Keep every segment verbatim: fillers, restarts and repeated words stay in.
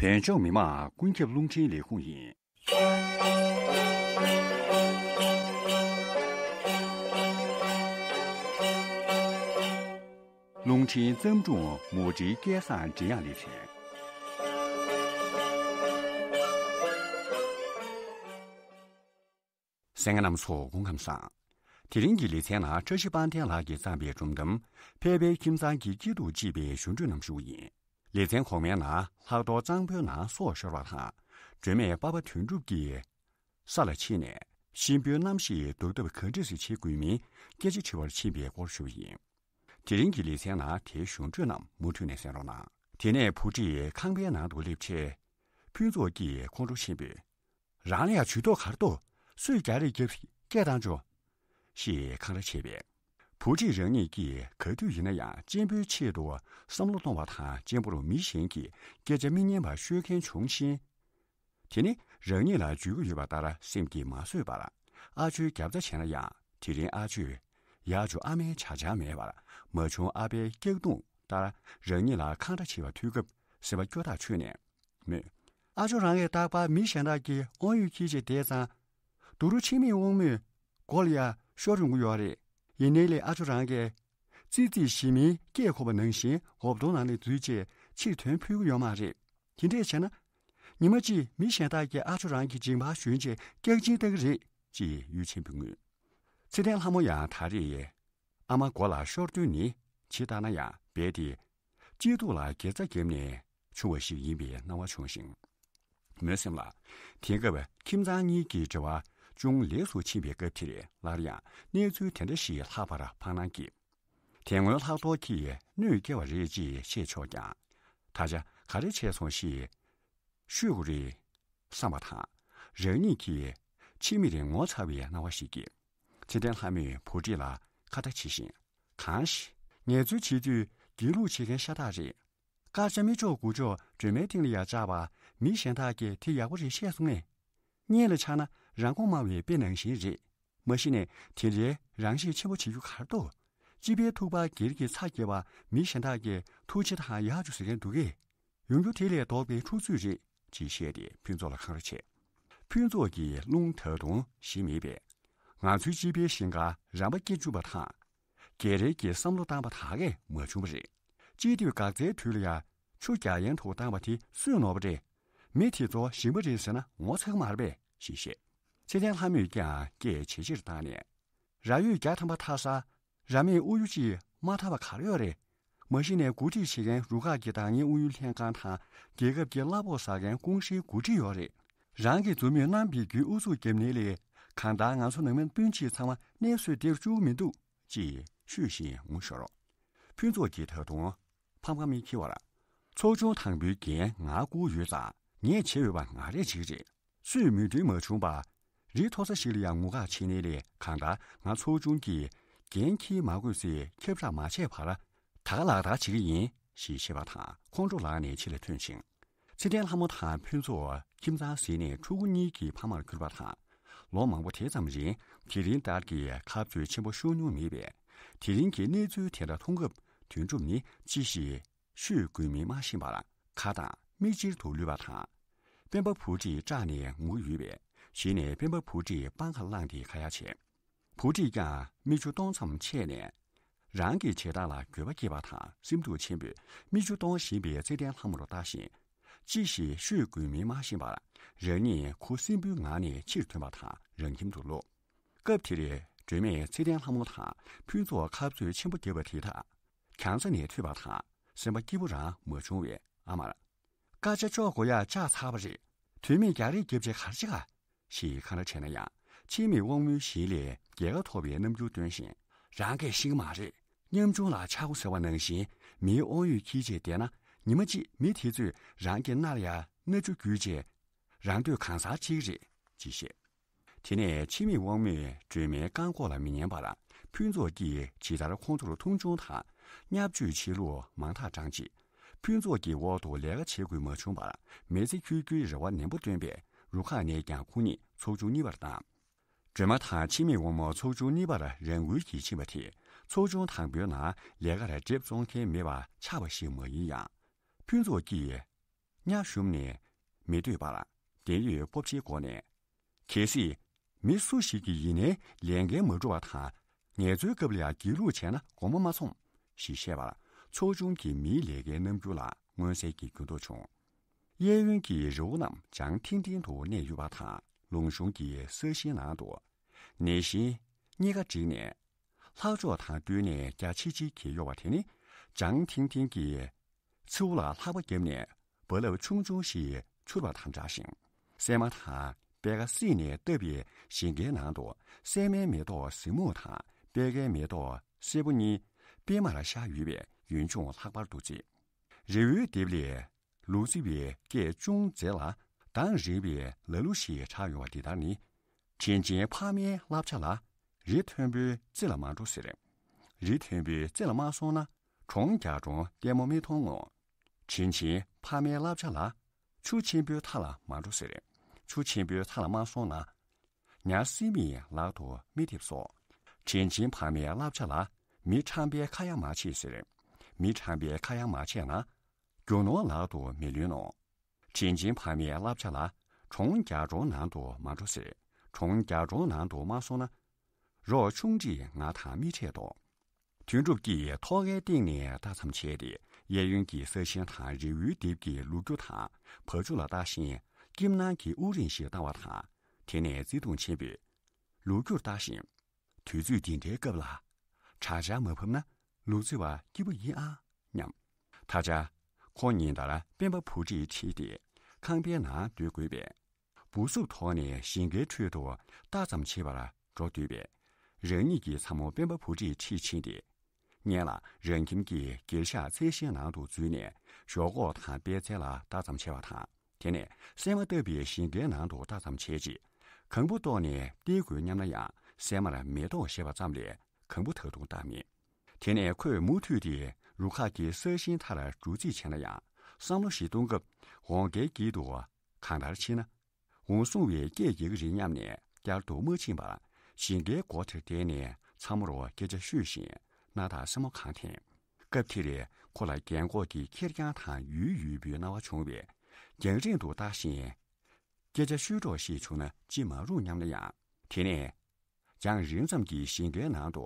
བདེ་མཆོག་མི་དམངས་ཀུན་ཁྱབ་རླུང་འཕྲིན་ལས་ཁུངས་ཡིན། རླུང་འཕྲིན་བརྩམས་སྒྲུང་མུ་འབྲེལ་སྐལ་བཟང་འབྲི་དབྱངས་ལེ་ཚན། གསན་མཁན་རྣམ་ཚོ་སྐུ་ཁམས་བཟང་། དེ་རིང་གི་ལེ་ཚན་ནང་བཀྲ་ཤིས་དཔལ་ལྡན་ལགས་ཀྱིས་བརྩམས་པའི་སྒྲུང་གཏམ། ཕལ་པའི་ཁྱིམ་ཚང་གི་སྐྱིད་སྡུག་ཅེས་པའི་ཞབས་བྲོ་རྣམས་ཞུ་གི་ཡིན། ལེ་ཚན་གོང་མའི་ནང་ལྷག་རྡོར་གཙང་པོའི་ནང་སྲོག་ཤོར་བ་དང་། སྒྲོལ་མས་པ་ཕ་དོན་གྲུབ་ཀྱི་ས་ལ་ཕྱིན་ནས་གཤིན་པོའི་རྣམ་ཤེས་ཟློག་ཐབས་ག་འདྲ་ཞིག་བྱེད་དགོས་མིན་སྐད་ཆ་དྲི་བར་ཕྱིན་པའི་སྐོར་ཞུ་བ་ཡིན། དེ་རིང་གི་ལེ་ཚན་ནང་དེའི་ཞབས་བྲོ་རྣམས་མུ་མཐུད་ནས་གསན་རོགས་གནང་། དེ་ནས་བུ་ཁྲིད་ཁང་པའི་ནང་དུ་སླེབས་ཚེ། ཕུན་ཚོགས་ཀྱིས་ཁོང་ཁྲོ་ཆེན་པོས། རང་ལ་ཡང་ཇུས་གཏོགས་ག་རེ་འདུག་སུས་རྒྱག་རེས་རྒྱབ་སྐད་བཏང་ཆོག་ཞེས་འཁང་ར་བྱས་པས། བུ་ཁྲིད་རང་ཉིད་ཀྱིས་ག་དུས་ཡིན་ན་ཡང་གཅེན་པོའི་ཆེད་དུ་བསམ་བློ་གཏོང་བ་དང་གཅེན་པོར་མི་གཞན་གྱིས་སྐད་ཆ་མི་སྙན་པ་ཤོད་མཁན་བྱུང་ཞིང་། དེ་ནི་རང་ཉིད་ལ་འཇུས་ཀྱི་ཡོད་པ་ལྟར་སེམས་ཀྱིས་མ་བཟོད་པར་ཨ་ཇོའི་རྒྱབ་རྩ་བྱས་ན་ཡང་དེ་རིང་ཨ་ཇོས་ཡག་བྱུང་ཨ་མའི་བྱ་བྱ་མེད་པར་མ་བྱུང་ཨ་ཕའི་སྐྱག་རྡུང་ལྟར་རང་ཉིད་ལ་འཁང་ར་བྱེད་པ་ཐོས་སྐབས་སེམས་པ་སྐྱོ་ཐག་ཆོད་ནས། མོས། ཨ་ཇོ་རང་གིས་རྟག་པར་མི་གཞན་དག་གི་དབང་ཡོད་ཁྱི་ཅིག་བསྡད་ཙང་། དུག་རུ་ཕྱི་མིག་དབང་མོས་མགོ་ལ་ཡ་ཤོར་ཡོང་གི་ཡོད་རེད། ཡིན་ནའི་ལས་ཨ་ཇོ་རང་གིས། ཙི་ཙི་ཞི་མིའི་སྐད་གོ་བ་ནང་བཞིན་འོབ་དོང་ནང་ནས་འཛུལ་རྗེས་ཕྱིར་ཐོན་ཕོད་ཀྱི་ཡོད་མ་རེད། དེ་འདྲས་བྱས་ན། ཉི་མ་གཅིག་མི་གཞན་དག་གིས་ཨ་ཇོ་རང་གི་མཇིང་པ་ཞོན་རྗེས་སྐྱག་གཅིན་ལྟ་གི་རེད། ཅེས་ཡུས་ཆེན་པོས་ངུས། ཚེ་བརྟན་ལྷ་མོ་ཡང་ད་རེས། ཨ་མ་མགོ་ལ་ཤོར་དོན་ནི་ཇི་ལྟར་ན་ཡང་རྦད་དེ། སྐྱིད་སྡུག་ལ་དགེ་རྩ་བརྒྱབ་ནས་བྱུང་བ་ཞིག་ཡིན་པའི་སྣང་བ་བྱུང་ཞིང་། མོའི་སེམས་ལ། དེང་སྐབས་ཁྱིམ་ཚང་གཉིས་ཀྱི་འབྲེལ་བ་ཅུང་ལེགས་སུ་ཕྱིན་པའི་སྐབས་དེར་སླར་ཡང་གནས་ཚུལ་དེ་འདྲ་ཞིག་ལྷག་པར་འཕངས་སྣང་སྐྱེས། དེ་སྔོན་ལྷག་རྡོར་གྱིས་གནོད་སྐྱེལ་བ་རེད་ཅེས་བཤད་ཆོག་ཀྱང་། ད་ཆ་ག་རེ་བྱས་སོང་ཞེས་ཤོད་དགོས་རེད་བསམ་པ་དང་། རང་ཉིད་ཀྱིས་ཕྱི་མིག་རིང་ངོ་ཚ་བའི་སྣང་བ་ཞིག་སྐྱེས། ཚེ་བརྟན་ལྷ་མོས་བུ་ཁྲིད་ལ་ཁ་བརྡ་བྱེད་བཞིན། གང་ཞིག་ངལ་རྩོལ་བྱེད་དུས་སྒྱིད་ལུག་བྱེད་མཁན་ཤ་སྟག་རེད། དཀར་ཆ་མི་ཆོག་དགུ་ཆོག་སྒྲོལ་མའི་སྟེང་ལ་ཡར་བཅག་པ་མི་གཞན་དག་གིས་དེ་ཡག་པོ་རེད་བཤད་སོང་ངས། སྙན་ལ་ཆགས་ན་རང་མགོ་དམའ་བའི་དཔེ་ནང་བཞིན་རེད། མ་གཞི་ནས་དེ་འདྲའི་རང་ཤེད་ཆེན་པོ་བྱེད་རྒྱུ་ག་རེ་འདུག་སྤྱི་པའི་ཐུག་པ་སྒེར་གྱི་ཚ་རྒྱས་པ་མི་གཞན་དག་གིས་ཐུགས་རྗེ་དང་ཡག་བྱུང་ཟེར་མཁན་འདུག་གས། ཡོང་རྒྱུ་དེ་ལས་ལྡོག་པའི་འཁྲུག་རྩོད་རེད་ཅེས་བཤད་དེ་ཕུན་ཚོགས་ལ་འཁང་ར་བྱས། ཕུན་ཚོགས་ཀྱི་རླུང་ད་དུང་ཞི་མེད་པས། ང་ཚོའི་སྤྱི་པའི་ཞིང་ཁར་རམ་པ་སྐྱེ་བཅུག་པ་དང་། སྒེར་རེ་གྱི་བསམ་བློ་བཏང་པ་དག་གས་མ་བྱུང་བ་རེད། སྤྱི་འཐུས་འགག་རྩའི་དུས་ལ་ཡ་ཆུ་རྒྱག་ཡན་དུ་བཏང་པ་དེ་སུས་ནོར་བ་རེད། མི་དེ་ཚོ་ཞིང་པ་རེད་ཟེར་ན་ངོ་ཚ་གི་མ་རེད་པས་ཞེས་བཤད། ཚེ་བརྟན་ལྷ་མོས་ཀྱང་སྐད་ཇེ་ཆེར་བཏང་ནས། ར་ཡོད་བརྒྱ་ཐམ་པ་འཐག་ས། ར་མེད་ཨུ་ཡུ་གཅིག་མ་འཐག་པ་ག་རེ་ཡོད་རེད། མ་གཞི་ནས་འགོ་ཁྲིད་བྱེད་མཁན་རུ་ཁག་གི་བདག་གཉེར་ཨུ་ཡུ་ལྷན་ཁང་དང་རྒྱལ་ཁབ་ཀྱི་གླ་ཕོགས་ཟ་མཁན་ཀུང་སིའི་འགོ་ཁྲིད་ཡོད་རེད། རང་གི་མཛུབ་མོས་བསྣམས་པའི་རྒྱུའི་ཨུ་ཚུགས་བརྒྱབ་ནའི་ལས། གང་ལྟར་ང་ཚོ་ནང་མི་སྤུན་མཆེད་ཚང་མ་གནས་སུ་བསྡད་བཅུག་མི་འདུག་ཅེས་ཤོད་བཞིན་ངུ་ཤོར། ཕུན་ཚོགས་ཀྱིས་ད་དུང་ཕམ་ཁ་མི་འཁྱེར་བར། ཚོགས་ཆུང་དང་པོའི་འགན་ང་བསྐུར་ཡོད་ཙང་ངས་བྱས་ཡོད་པ་ང་རེ་བྱེད་ཀྱི་རེད། སུས་མོས་མཐུན་མ་བྱུང་བར། རི་མཐོ་ས་ཞིག་ལ་ཡང་ངུ་ཁག་བྱེད་ནའི་ལས། གང་ལྟར་ང་ཚོགས་ཆུང་གིས་འགན་འཁྱེར་མ་དགོས་ཟེར་ཁྱབ་བསྒྲགས་མ་བྱས་བར། ད་ག་ལག་བསྟར་བྱེད་ཀྱི་ཡིན་ཞེས་བཤད་པ་དང་ཁོང་ཁྲོ་ལངས་ནས་ཕྱི་ལ་ཐོན་ཞིང་། ཚེ་བརྟན་ལྷ་མོ་དང་ཕུན་ཚོགས་ཁྱིམ་ཚང་ཟིན་ནས་ཕྲུ་གུ་གཉིས་ཀྱི་ཕ་མར་གྱུར་པ་དང་། ལོ་མང་པོ་དེ་ཙམ་རིང་དེ་རིང་ལྟར་གྱི་ཁ་རྩོད་ཆེན་པོ་ཤོར་མྱོང་མེད་པས། དེ་རིང་གི་གནས་ཚུལ་དེ་འདྲ་མཐོང་སྐབས་དོན་གྲུབ་ནི་ཅི་ཞིག་ཤོད་དགོས་མིན་མ་ཤེས་པར་ཁ་དང་མིག་དཔྱིར་དུ་ལུས་པ་དང་། སྤེན་པ་བུ་ཁྲིད་སྐྲག་ནས་ངུ་གི་ཡོད་པས། གཞི་ནས་སྤེན་པ་བུ་ཁྲིད་པང་ཁར་བླངས་ཏེ་ཁ་ཡ་བྱས། བུ་ཁྲིད་ཀྱང་མིག་ཆུ་སྟོང་ཙམ་ཆད་ནས། རང་གི་བྱེད་སྟངས་ལ་འགྱོད་པ་སྐྱེས་པ་དང་སེམས་སྡུག་ཆེན་པོས་མིག་ཆུ་གཏོང་བཞིན་པའི་ཚེ་བརྟན་ལྷ་མོར་ལྟ་བཞིན། ཅི་ཞིག་ཤོད་དགོས་མིན་མ་ཤེས་པར་རང་ཉིད་ཁུ་སིམ་པོའི་ངང་ནས་ཕྱིར་ཐོན་པ་དང་རང་ཁྱིམ་དུ་ལོག་སྐབས་དེར་སྒྲོལ་མས་ཚེ་བརྟན་ལྷ་མོ་དང་ཕུན་ཚོགས་ཁ་རྩོད་ཆེན་པོ་བརྒྱབ་པ་དེ་དག་གྱང་ས་ནས་ཐོས་པ་དང་སེམས་པ་སྐྱིད་པོ་རང་མ་བྱུང་བས་ཨ་མར། སྐར་ཆ་བཅུ་གོ་ཡག་བཅག་ཚར་བ་རེད། དོན་མེད་རྒྱག་རེས་རྒྱབ་བྱས་ག་རེ་བྱེད་ག་ཞེས་འཁང་ར་བྱས་ན་ཡང་ཕྱི་མིག་དབང་མོའི་ཞལ་ལས་རྒྱལ་ཁ་ཐོབ་པའི་རྣམ་འགྱུར་སྟོན་བཞིན། རང་གིས་ཤེས་ཀྱི་མ་རེད། ཉམ་ཆུང་ལ་ཆག་སྒོ་ཟེར་བ་ནང་བཞིན་མིའི་དབང་ཡོད་འཁྱེར་བྱས་བསྡད་ན་ཉི་མ་གཅིག་མི་དེ་ཚོས་རང་གི་སྣ་ལ་ཡ་སྣ་ཆུ་བརྒྱུས་བྱས། རང་འདོད་གང་ཟག་བྱེད་ཀྱི་རེད་ཅེས་བཤད། དེ་ནས་ཕྱི་མིག་དབང་མོས་སྒྲོལ་མའི་བཀག་འགོག་ལ་མི་ཉན་པར་ཕུན་ཚོགས་ཀྱིས་ཇི་ལྟར་ཁོང་ཚོར་མཐོང་ཆུང་དང་བརྙས་བཅོས་བྱེད་ལུགས་མང་དག་བགྲངས་རྗེས། ཕུན་ཚོགས་ཀྱི་འོག་ཏུ་ལས་ཀ་བྱེད་དགོས་མ་བྱུང་བར་མི་ཚེ་འཁྱོལ་རྒྱུའི་རེ་བ་ནན་པོ་བཏོན་པས་རུ་ཁག་ནས་ཀྱང་ཁོ་གཉིས་ཚོགས་ཆུང་གཉིས་པར་བཏང་། སྒྲོལ་མ་དང་ཕྱི་མིག་དབང་མོ་ཚོགས་ཆུང་གཉིས་པར་རང་འགུལ་གྱིས་ཕྱིན་པ་དེ་ཚོགས་ཆུང་དང་པོའི་ནང་ལས་ཀར་འགྲེབ་བཙོང་མཁན་མེད་པ་ཆགས་པ་ཞིག་མ་ཡིན་ཡང་། ཕུན་ཚོགས་ཀྱིས། གཉའ་ཞུམ་ནས་མི་སྡོད་པར་བདེན་ཡོད་སྤོབས་ཆེའི་སྒོ་ནས། གལ་སྲིད་མི་སུ་ཞིག་གིས་ཡིན་ནའི་ལས་འགན་མ་འགྲུབ་པ་དང་ངལ་རྩོལ་སྐབས་ལ་ཡང་སྒྱིད་ལུག་བྱས་ན་དགོངས་པ་མ་ཚོམས་ཞེས་བཤད་པར་ཚོགས་ཆུང་གི་མིའི་ལས་ཀའི་རྣམ་འགྱུར་ལ་མངོན་གསལ་གྱི་འགྱུར་ལྡོག་བྱུང་། གཡས་གཡོན་གྱི་རི་བོ་རྣམས་བྱང་ཐིང་ཐིང་དུ་གནས་ཡོད་པ་དང་ལུང་གཤོང་གི་ས་ཞིང་ནང་དུ་ནས་ཤིང་གཉིས་ཀ་བསྒྲིགས་ནས། ལྷག་ཕྱོགས་དང་བསྟུན་ནས་རྒྱ་ཆེ་ཆེ་གྱེས་ཡོད་པ་དེ་ནི་བྱང་ཐིང་ཐིང་གི་མཚེའུ་ལ་ལྷགས་པ་བརྒྱབ་ནས་རྦ་རླབས་ཆུང་ཆུང་ཞིག་འཕྱུར་བ་དང་འདྲ་ཞིང་། སྲན་མ་དང་པད་ཁ་བསྲེས་ནས་བཏབ་པའི་ཞིང་ཁའི་ནང་དུ་སྲན་མའི་མེ་ཏོག་གཟིག་སྨུག་དང་པད་ཁའི་མེ་ཏོག་སེར་པོ་གཉིས་པད་མར་ཤར་ཡོད་པས་ཡུལ་ལྗོངས་ལྷག་པར་དུ་མཛེས། རི་བོའི་ལྡེབས་ལས་ལུག་རྫི་བའི་སྐད་ཅུང་མཛེས་ལ་དང་རིང་བའི་ལ་གླུ་ཞིག་གྲགས་ཡོང་བ་འདི་ལྟར་ནི། དྲིན་ཆེན་ཕ་མའི་བསླབ་བྱ་ལ་རི་མཐོན་པོའི་རྩེ་ལ་མ་འགྲོ་ཟེར། རི་མཐོན་པོའི་རྩེ་ལ་མ་སོང་ན་གྲོང་རྒྱ་གྲོང་ལྟད་མོ་མི་མཐོང་ངོ་། དྲིན་ཆེན་ཕ་མའི་བསླབ་བྱ་ལ་ཆུ་ཆེན་པོའི་མཐའ་ལ་མ་འགྲོ་ཟེར། ཆུ་ཆེན་པོའི་མཐའ་ལ་མ་སོང་ན་ཉ་སྲིན་མིའི་ལག་ཏུ་མི་ཐེབས་སོ། དྲིན་ཆེན་ཕ་མའི་བསླབ་བྱ་ལ་མི་ཁྲམ་པའི་ཁ་ཡ་མ་བྱེད་ཟེར། མི་ཁྲམ་པའི་ཁ་ཡ་མ་བྱས་ན་རྒྱུ་ནོར་ལག་ཏུ་མི་ལོན་ནོ། དྲིན་ཆེན་ཕ་མའི་བསླབ་བྱ་ལ་གྲོང་རྒྱ་གྲོང་ནང་དུ་མ་འགྲོ་ཟེར། གྲོང་རྒྱ་གྲོང་ནང་དུ་མ་སོང་ན་རོགས་ཆུང་འདྲིས་ང་དང་མི་འཕྲད་དོ། དོན་གྲུབ་ཀྱིས་ཐོག་ཁའི་སྟེང་ནས་ལྟ་ཙམ་བྱས་ཏེ་གཡས་གཡོན་གྱི་ས་ཞིང་དང་རི་བོའི་ལྡེབས་ཀྱི་ལུག་ཁྱུ་དང་བ་ཕྱུགས་ལ་ལྟ་བཞིན་སྐྱིབས་སྣང་གི་དབུགས་རིང་ཞིག་བཏང་བ་དང་དེ་ནས་བརྩེ་དུང་ཆེན་པོས་ལུག་ཁྱུར་ལྟ་བཞིན། དུས་ཚོད་འདི་འདྲའི་སྐབས་ལ་དྲག་ཆར་མ་བབས་ན་ལུག་རྫི་བ་སྐྱིད་པོ་ཡིན་ཨ་སྙམ། ད་ཆ་ཁོ་ཉིན་ལྟར་སྤེན་པ་བུ་ཁྲིད་ཁྲིད་དེ་ཁང་པའི་ནང་སྡོད་དགོས་པས། འབུ་སུབ་ཐོག་ནས་ཞིང་ཁའི་ཁྲོད་དུ་ལྟ་ཙམ་བྱེད་པར་འགྲོ་འདོད་པས། རང་ཉིད་ཀྱི་ཚ་མོ་སྤེན་པ་བུ་ཁྲིད་ཁྲིད་ཕྱིན་ཏེ། སྔོན་ལ་རང་ཁྱིམ་གྱི་སྒེར་ཤག་ཚལ་ཞིང་ནང་དུ་འཛུལ་ནས་ཞོག་ཁོག་དང་པད་ཚལ་ལ་ལྟ་ཙམ་བྱས་པ་དང་། དེ་ནས་སྲན་མ་བཏབ་པའི་ཞིང་ཁའི་ནང་དུ་ལྟ་ཙམ་བྱས་རྗེས། གང་བུ་བཏོག་ནས་སྟེར་དགོས་སྙམ་ན་ཡང་སྲན་མར་མེ་ཏོག་བཞད་པ་ཙམ་ལས་གང་བུ་ད་དུང་བཏགས་མེད། དེ་ནས་ཁོས་མུ་མཐུད་དེ་རུ་ཁག་གི་ས་ཞིང་མཐར་འགྲོ་རྩིས་བྱས་ན་ཡང་བསམ་བློ་ཞིག་གཏོང་སྐབས་འོང་བརྒྱལ་དཀྱིལ་དུ་གང་ལྟར་ཕྱིན་ན། འོང་སྲུང་བས་སྐད་རྒྱག་གི་རེད་སྙམ་ནས་བསྐྱར་དུ་མ་ཕྱིན་པར་ཞིང་ཁའི་སྒོ་དེར་བསྡད་ནས་ཚ་མོར་སྐད་ཆ་ཤོད་བཞིན་སྣ་ཐག་སེན་མོ་གང་འཐེན། སྐབས་དེར་ཁོ་ལ་རྒན་འཁོགས་ཀྱི་ཁེར་རྐྱང་དང་ཡུལ་ཡུལ་པོའི་སྣང་བ་བྱུང་བས་རྒྱང་རིང་དུ་བལྟ་བཞིན། སྐད་ཆ་ཤོད་རོགས་ཞེས་བྱུང་ན་ཅི་མ་རུང་སྙམ་ན་ཡང་། དེ་ནས་རྒྱང་རིང་ཙམ་གྱི་ཞིང་ཁའི་ནང་དུ་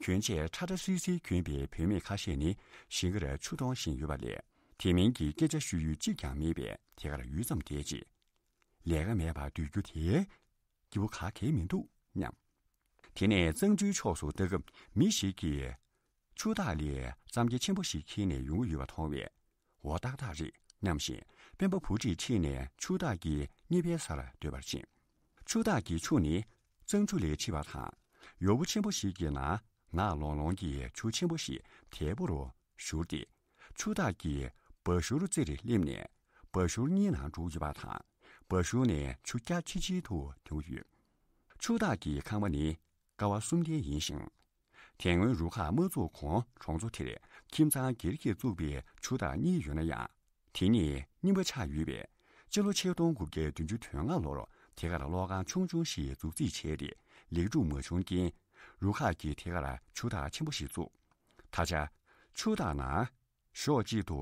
གྱོན་ཆས་ཁྲ་ཁྲ་སིལ་སིལ་གྱོན་པའི་བུད་མེད་ཁ་ཤས་ནི་ཞིང་ཁར་ཆུ་གཏོང་བཞིན་ཡོད་པ་ལས་དེ་མིན་གྱི་སྐད་ཆ་ཤོད་ཡུལ་གཅིག་ཀྱང་མེད་པས་དེ་གར་ཡུད་ཙམ་བསྡད་རྗེས། ལས་ཀ་མེད་པར་སྡོད་རྒྱུ་དེ་སྐྱིད་པོ་ག་གེ་མི་འདུག་སྙམ། དེ་ནས་གཙང་ཆུའི་ཕྱོགས་སུ་ལྟ་སྐབས་མི་ཞིག་གིས་ཆུ་བདག་ལས་རྩམ་སྐྱ་ཆེན་པོ་ཞིག་འཁྱེར་ནས་ཡོང་གི་ཡོད་པ་མཐོང་བས། འོ་ཏག་ཏག་རེད་སྙམ་བཞིན་སྤེན་པ་བུ་ཁྲིད་ཁྲིད་ནས་ཆུ་བདག་གི་གཉིད་པའི་སར་སྡོད་པར་ཕྱིན། ཆུ་བདག་གི་ཆུ་ནི་གཙང་ཆུ་ལས་ཕྱི་བ་དང་ཡོར་བུ་ཆེན་པོ་ཞིག་གི་ནང་ནག་ལོང་ལོང་གི་ཆུ་ཆེན་པོ་ཞིག་དལ་པོ་རུ་བཞུར་ཏེ། ཆུ་བདག་གི་འབའ་ཞོར་རྩེར་སླེབས་ནས་འབའ་ཞོར་གཉིས་ནང་འགྲོ་ཡོད་པ་དང་འབའ་ཞོར་ནས་ཆུ་རྒྱ་ཆི་ཆི་དུ་ཐོན་ཡོད། ཆུ་བདག་གི་ཁང་པ་ནི་ཀ་བ་གསུམ་ལྡན་ཡིན་ཞིང་། དེ་སྔོན་རུ་ཁག་མ་བཙུགས་གོང་གྲོང་ཚོ་དེར་ཁྱིམ་ཚང་སྒེར་གྱིས་བཙུགས་པའི་ཆུ་བདག་གཉིས་ཡོད་ན་ཡང་། དེ་ནི་རྙིང་པ་ཆགས་ཡོད་པས། སྤྱི་ལོ་ཆིག་སྟོང་དགུ་བརྒྱ་བདུན་ཅུ་དོན་ལྔ་ལོར་དེ་གར་གློག་ཁང་ཆུང་ཆུང་ཞིག་འཛུགས་རྩིས་བྱས་ཏེ་ལེགས་གྲུབ་མ་བྱུང་རྐྱེན། རུ་ཁག་གིས་དེ་གར་ཆུ་བདག་ཆེན་པོ་ཞིག་བཙུགས། ད་ཆ་ཆུ་བདག་ནང་ཕྱོགས་གཅིག་ཏུ་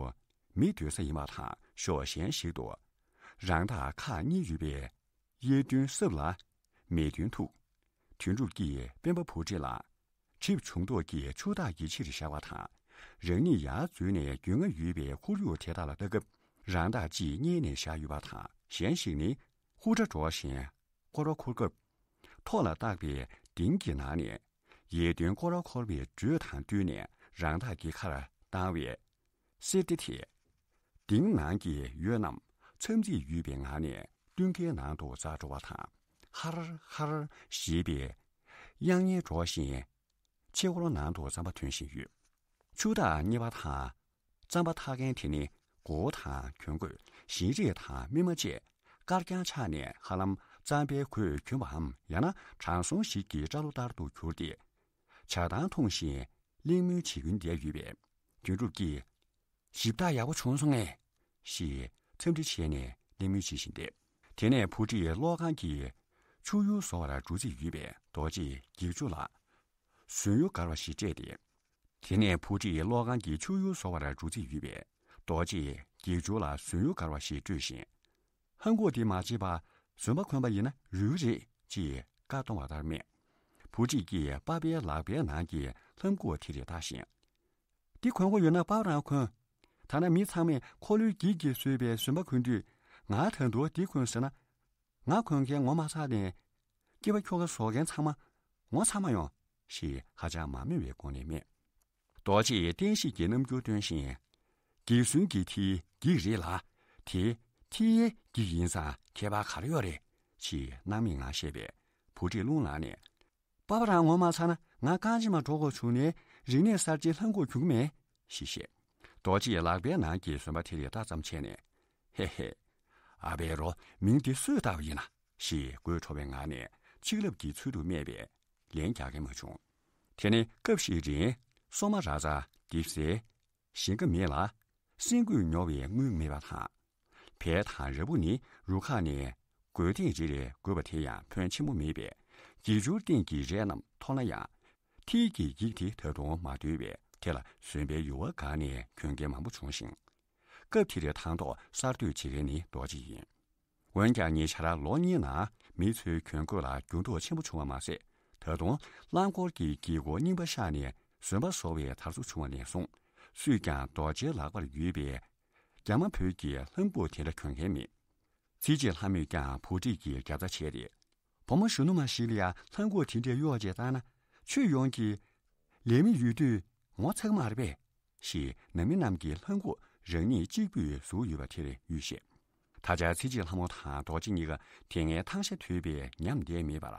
མི་སྡོད་ས་ཡིན་པ་དང་ཕྱོགས་གཞན་ཞིག་ཏུ་རང་བདག་ཁག་གཉིས་ཡོད་པས། གཡས་མདུན་གསེབ་ལ་མེ་མདུན་ཐུག་དོན་གྲུབ་ཀྱིས་སྤེན་པ་བུ་ཁྲིད་ལ་གྲིབ་བྱུང་དོགས་ཀྱིས་ཆུ་བདག་གི་ཕྱིར་བཞག་པ་དང་། རང་ཉིད་ཡར་འཛུལ་ནས་རྒྱུས་མངའ་ཡོད་པའི་ཁོར་ཡུག་དེ་དག་ལ་ལྟ་སྐབས་རང་བདག་ཅིག་གཉེར་ནས་བཞག་ཡོད་པ་དང་གཞན་ཞིག་ནི་ཧུར་སྒྲ་སྒྲོག་བཞིན་སྐོར་བ་འཁོར་སྐབས། ཐོག་ལ་བཏགས་པའི་གདིང་གི་ནང་ནས་གཡས་མདུན་སྐོར་བ་འཁོར་བའི་འགྲོས་དང་བསྟུན་ནས་རང་བདག་གི་ཁར་བཏང་བས། གསེར་ཏེ་དེ། གདིང་ནང་གི་འོད་རྣམས་མཚམས་ཚིགས་ཡོད་པའི་ངང་ནས་སྟོན་ཁའི་ནང་དུ་འཛག་འགྲོ་བ་དང་། ཧར་ཧར་ཞེས་པའི་དབྱངས་སྙན་སྒྲོག་བཞིན་ཕྱི་སྐོར་ནང་དུ་རྩམ་པ་ཐོན་བཞིན་ཡོད། ཆུ་བདག་གཉིས་པ་དང་རྩམ་པ་འཐག་མཁན་དེ་ནི་མགོ་བོ་དང་གྱོན་གོས་ཞིང་རས་དང་སྨིན་མ་བཅས་དཀར་རྐྱང་ཆགས་ནས་ཧ་ལམ་རྩམ་པའི་གོས་གྱོན་པའམ་ཡང་ན་དྲང་སྲོང་ཞིག་གི་སྐྲ་ལོ་ལྟར་དུ་གྱུར་ཏེ། ཇ་ཐང་འཐུང་བཞིན་གླེང་མོལ་བྱེད་ཀྱིན་བསྡད་ཡོད་པས། དོན་གྲུབ་ཀྱིས། ཞིབ་ལྟ་ཡག་པོ་བྱུང་སོང་ངས། ཞེས་འཚམས་འདྲི་བྱས་ནས་གླེང་མོལ་བྱེད་བཞིན་བསྡད། དེ་ནས་བུ་ཁྲིད་གློག་ཁང་གི་ཆུ་ཡུར་བཟོ་བར་འགྲོ་རྩིས་ཡོད་པས་རྡོ་རྗེས་བགེགས་ཆུ་ལ་ཟུན་གཡུ་དཀར་བ་ཞིག་སྤྲད་དེ། དེ་ནས་བུ་ཁྲིད་གློག་ཁང་གི་ཆུ་ཡུར་བཟོ་བར་འགྲོ་རྩིས་ཡོད་པས་རྡོ་རྗེས་ དགེ་སྦྱོར་ལ་ཟུན་གཡོ་དཀར་བ་ཞིག་སྤྲོད་བཞིན། ལྷམ་གོག་དེ་མ་བརྗེས་པར་ཟོན་པ་གོན་པ་ཡིན་ན་ཡོད་རེད་ཅེས་བཀའ་གཏོང་བ་ལྟར་སྨྲས། བུ་ཁྲིད་ཀྱིས་པ་ཕའི་ལག་པའི་ནང་གི་ལྷམ་གོག་དེ་རེ་བལྟས་ཤིང་། འདི་གོན་དགོས་ཡོད་ན་པ་ཕ་རང་གོན། ད་ནི་མི་ཚང་མས་འཁོར་ལོའི་འགྱིག་གིས་བཟོས་པའི་ཟོན་པ་གོན་དུས། ང་ད་དུང་འདི་གོན་ཟེར་ན། ང་གོན་མཁན་ངོ་མ་ཚ་ནས། སྐྱེས་པ་ཁྱོ་ག་བཟོ་མཁན་ཚང་མ་ངོ་ཚ་མ་ཡོང་། ཞེས་ཧ་ཅང་མ་སྨོན་པའི་སྒོ་ནས་སྨྲས། རྡོ་རྗེས་བསྟན་བཤིག་གི་རྣམ་འགྱུར་སྟོན་བཞིན། འགྱིག་ཟོན་གྱི་མཐིལ་འགྱིག་རེད་ལ། དེ་མཐིལ་འགྱིག་ཡིན་ཙང་ཁྱད་པར་ག་རེ་ཡོད་རེད། ཅེས་སྣང་མེད་ངང་བཤད་པས། བུ་ཁྲིད་རླུང་ལངས་ནས། པ་ཕ་རང་ངོ་མ་ཚ་ན་ང་རྐང་རྗེན་མ་འགྲོ་དགོས་བྱུང་ནས་རིག་གནས་གསར་བརྗེའི་ལྷམ་གོག་གྱོན་གྱི་མེད། ཞེས་བཤད། རྡོ་རྗེས་ལག་པའི་ནང་གི་ཟོན་པ་དེ་རེ་བལྟས་ཙམ་བྱས་ནས། ཧེ་ཧེ། ཨ་ཕའི་རོ། མིང་དེ་སུས་བཏགས་པ་ཡིན་ན། ཞེས་དགོད་བྲོ་བའི་ངང་ནས་ཆིག་ལབ་ཀྱི་ཚུལ་དུ་སྨྲས་པས་ལན་རྒྱག་མཁན་མ་བྱུང་། དེ་ནས་སྐབས་ཤིག་རིང་སོ་མ་ར་ཙ་འདི་ཟེར། ཞིང་ཁ་མེད་ལ། སེམས་འགུལ་ཉོ་བའི་དངུལ་མེད་པ་དང་། བལ་དང་ར་སྤུ་ནི་རུ་ཁག་ནས་དགོས་ཐེངས་རེ་རེ་དགོས་པ་དེ་ཡང་ཕོན་ཆེན་པོ་མེད་པས། འགྱིག་སྦྱོར་སྟེང་གི་རས་རྣམས་མཐོང་ན་ཡང་། མཐིལ་གྱི་འགྱིག་དེ་ད་དུང་མ་བརྡོལ་བས་དེ་ལ་ཟོན་པའི་ཡུ་བ་བཀག་ནས་གྱོན་མཁན་མང་པོ་བྱུང་ཞིང་། སྐབས་དེར་དང་ཐོག་གསར་གཏོད་བྱེད་མཁན་ནི་རྡོ་རྗེ་ཡིན། འོན་ཀྱང་ཉེ་ཆར་ལོ་གཉིས་ནང་མི་ཚོའི་གྱོན་གོས་ལ་འགྱུར་ལྡོག་ཆེན་པོ་བྱུང་བ་མ་ཟད། ད་དུང་རླངས་འཁོར་གྱི་དཀྱིལ་འཁོར་རྙིང་པ་ཤག་ནས་ཟོན་པ་བཟོ་བའི་དར་སྲོལ་བྱུང་བ་ནས་བཟུང་། སུས་ཀྱང་རྡོ་རྗེའི་ལག་པར་ཡོད་པའི་རྒྱ་མ་བོད་ཀྱི་ལྷམ་གོག་དེ་འདྲ་གྱོན་མཁན་མེད། ཚེ་སྐྱིད་ལྷ་མོས་ཀྱང་བུ་ཁྲིད་ཀྱི་རྒྱབ་རྩ་བྱས་ཏེ། བུ་མོ་གཞོན་ནུ་མ་ཞིག་ལ་ཡང་ལྷམ་གོག་དེ་འདྲའི་གཡོག་བྱས་བཏང་ན། ཆོས་ཡོངས་ཀྱི་ལས་མི་ཡོད་དུས་ངོ་ཚ་གི་མ་རེད་པས། ཞེས་ནང་མི་རྣམས་ཀྱིས་ལྷམ་གོག་རང་ཉིད་གཅིག་པུས་བཟོས་ཡོད་པ་དེར་ཡིད་ཆེས། ད་ཆ་ཚེ་སྐྱིད་ལྷ་མོ་དང་རྡོ་རྗེ་གཉིས་ཀ་དེ་སྔའི་ཐང་ཤ་དོད་པས་ཉམས་བསྡད་མེད་པར།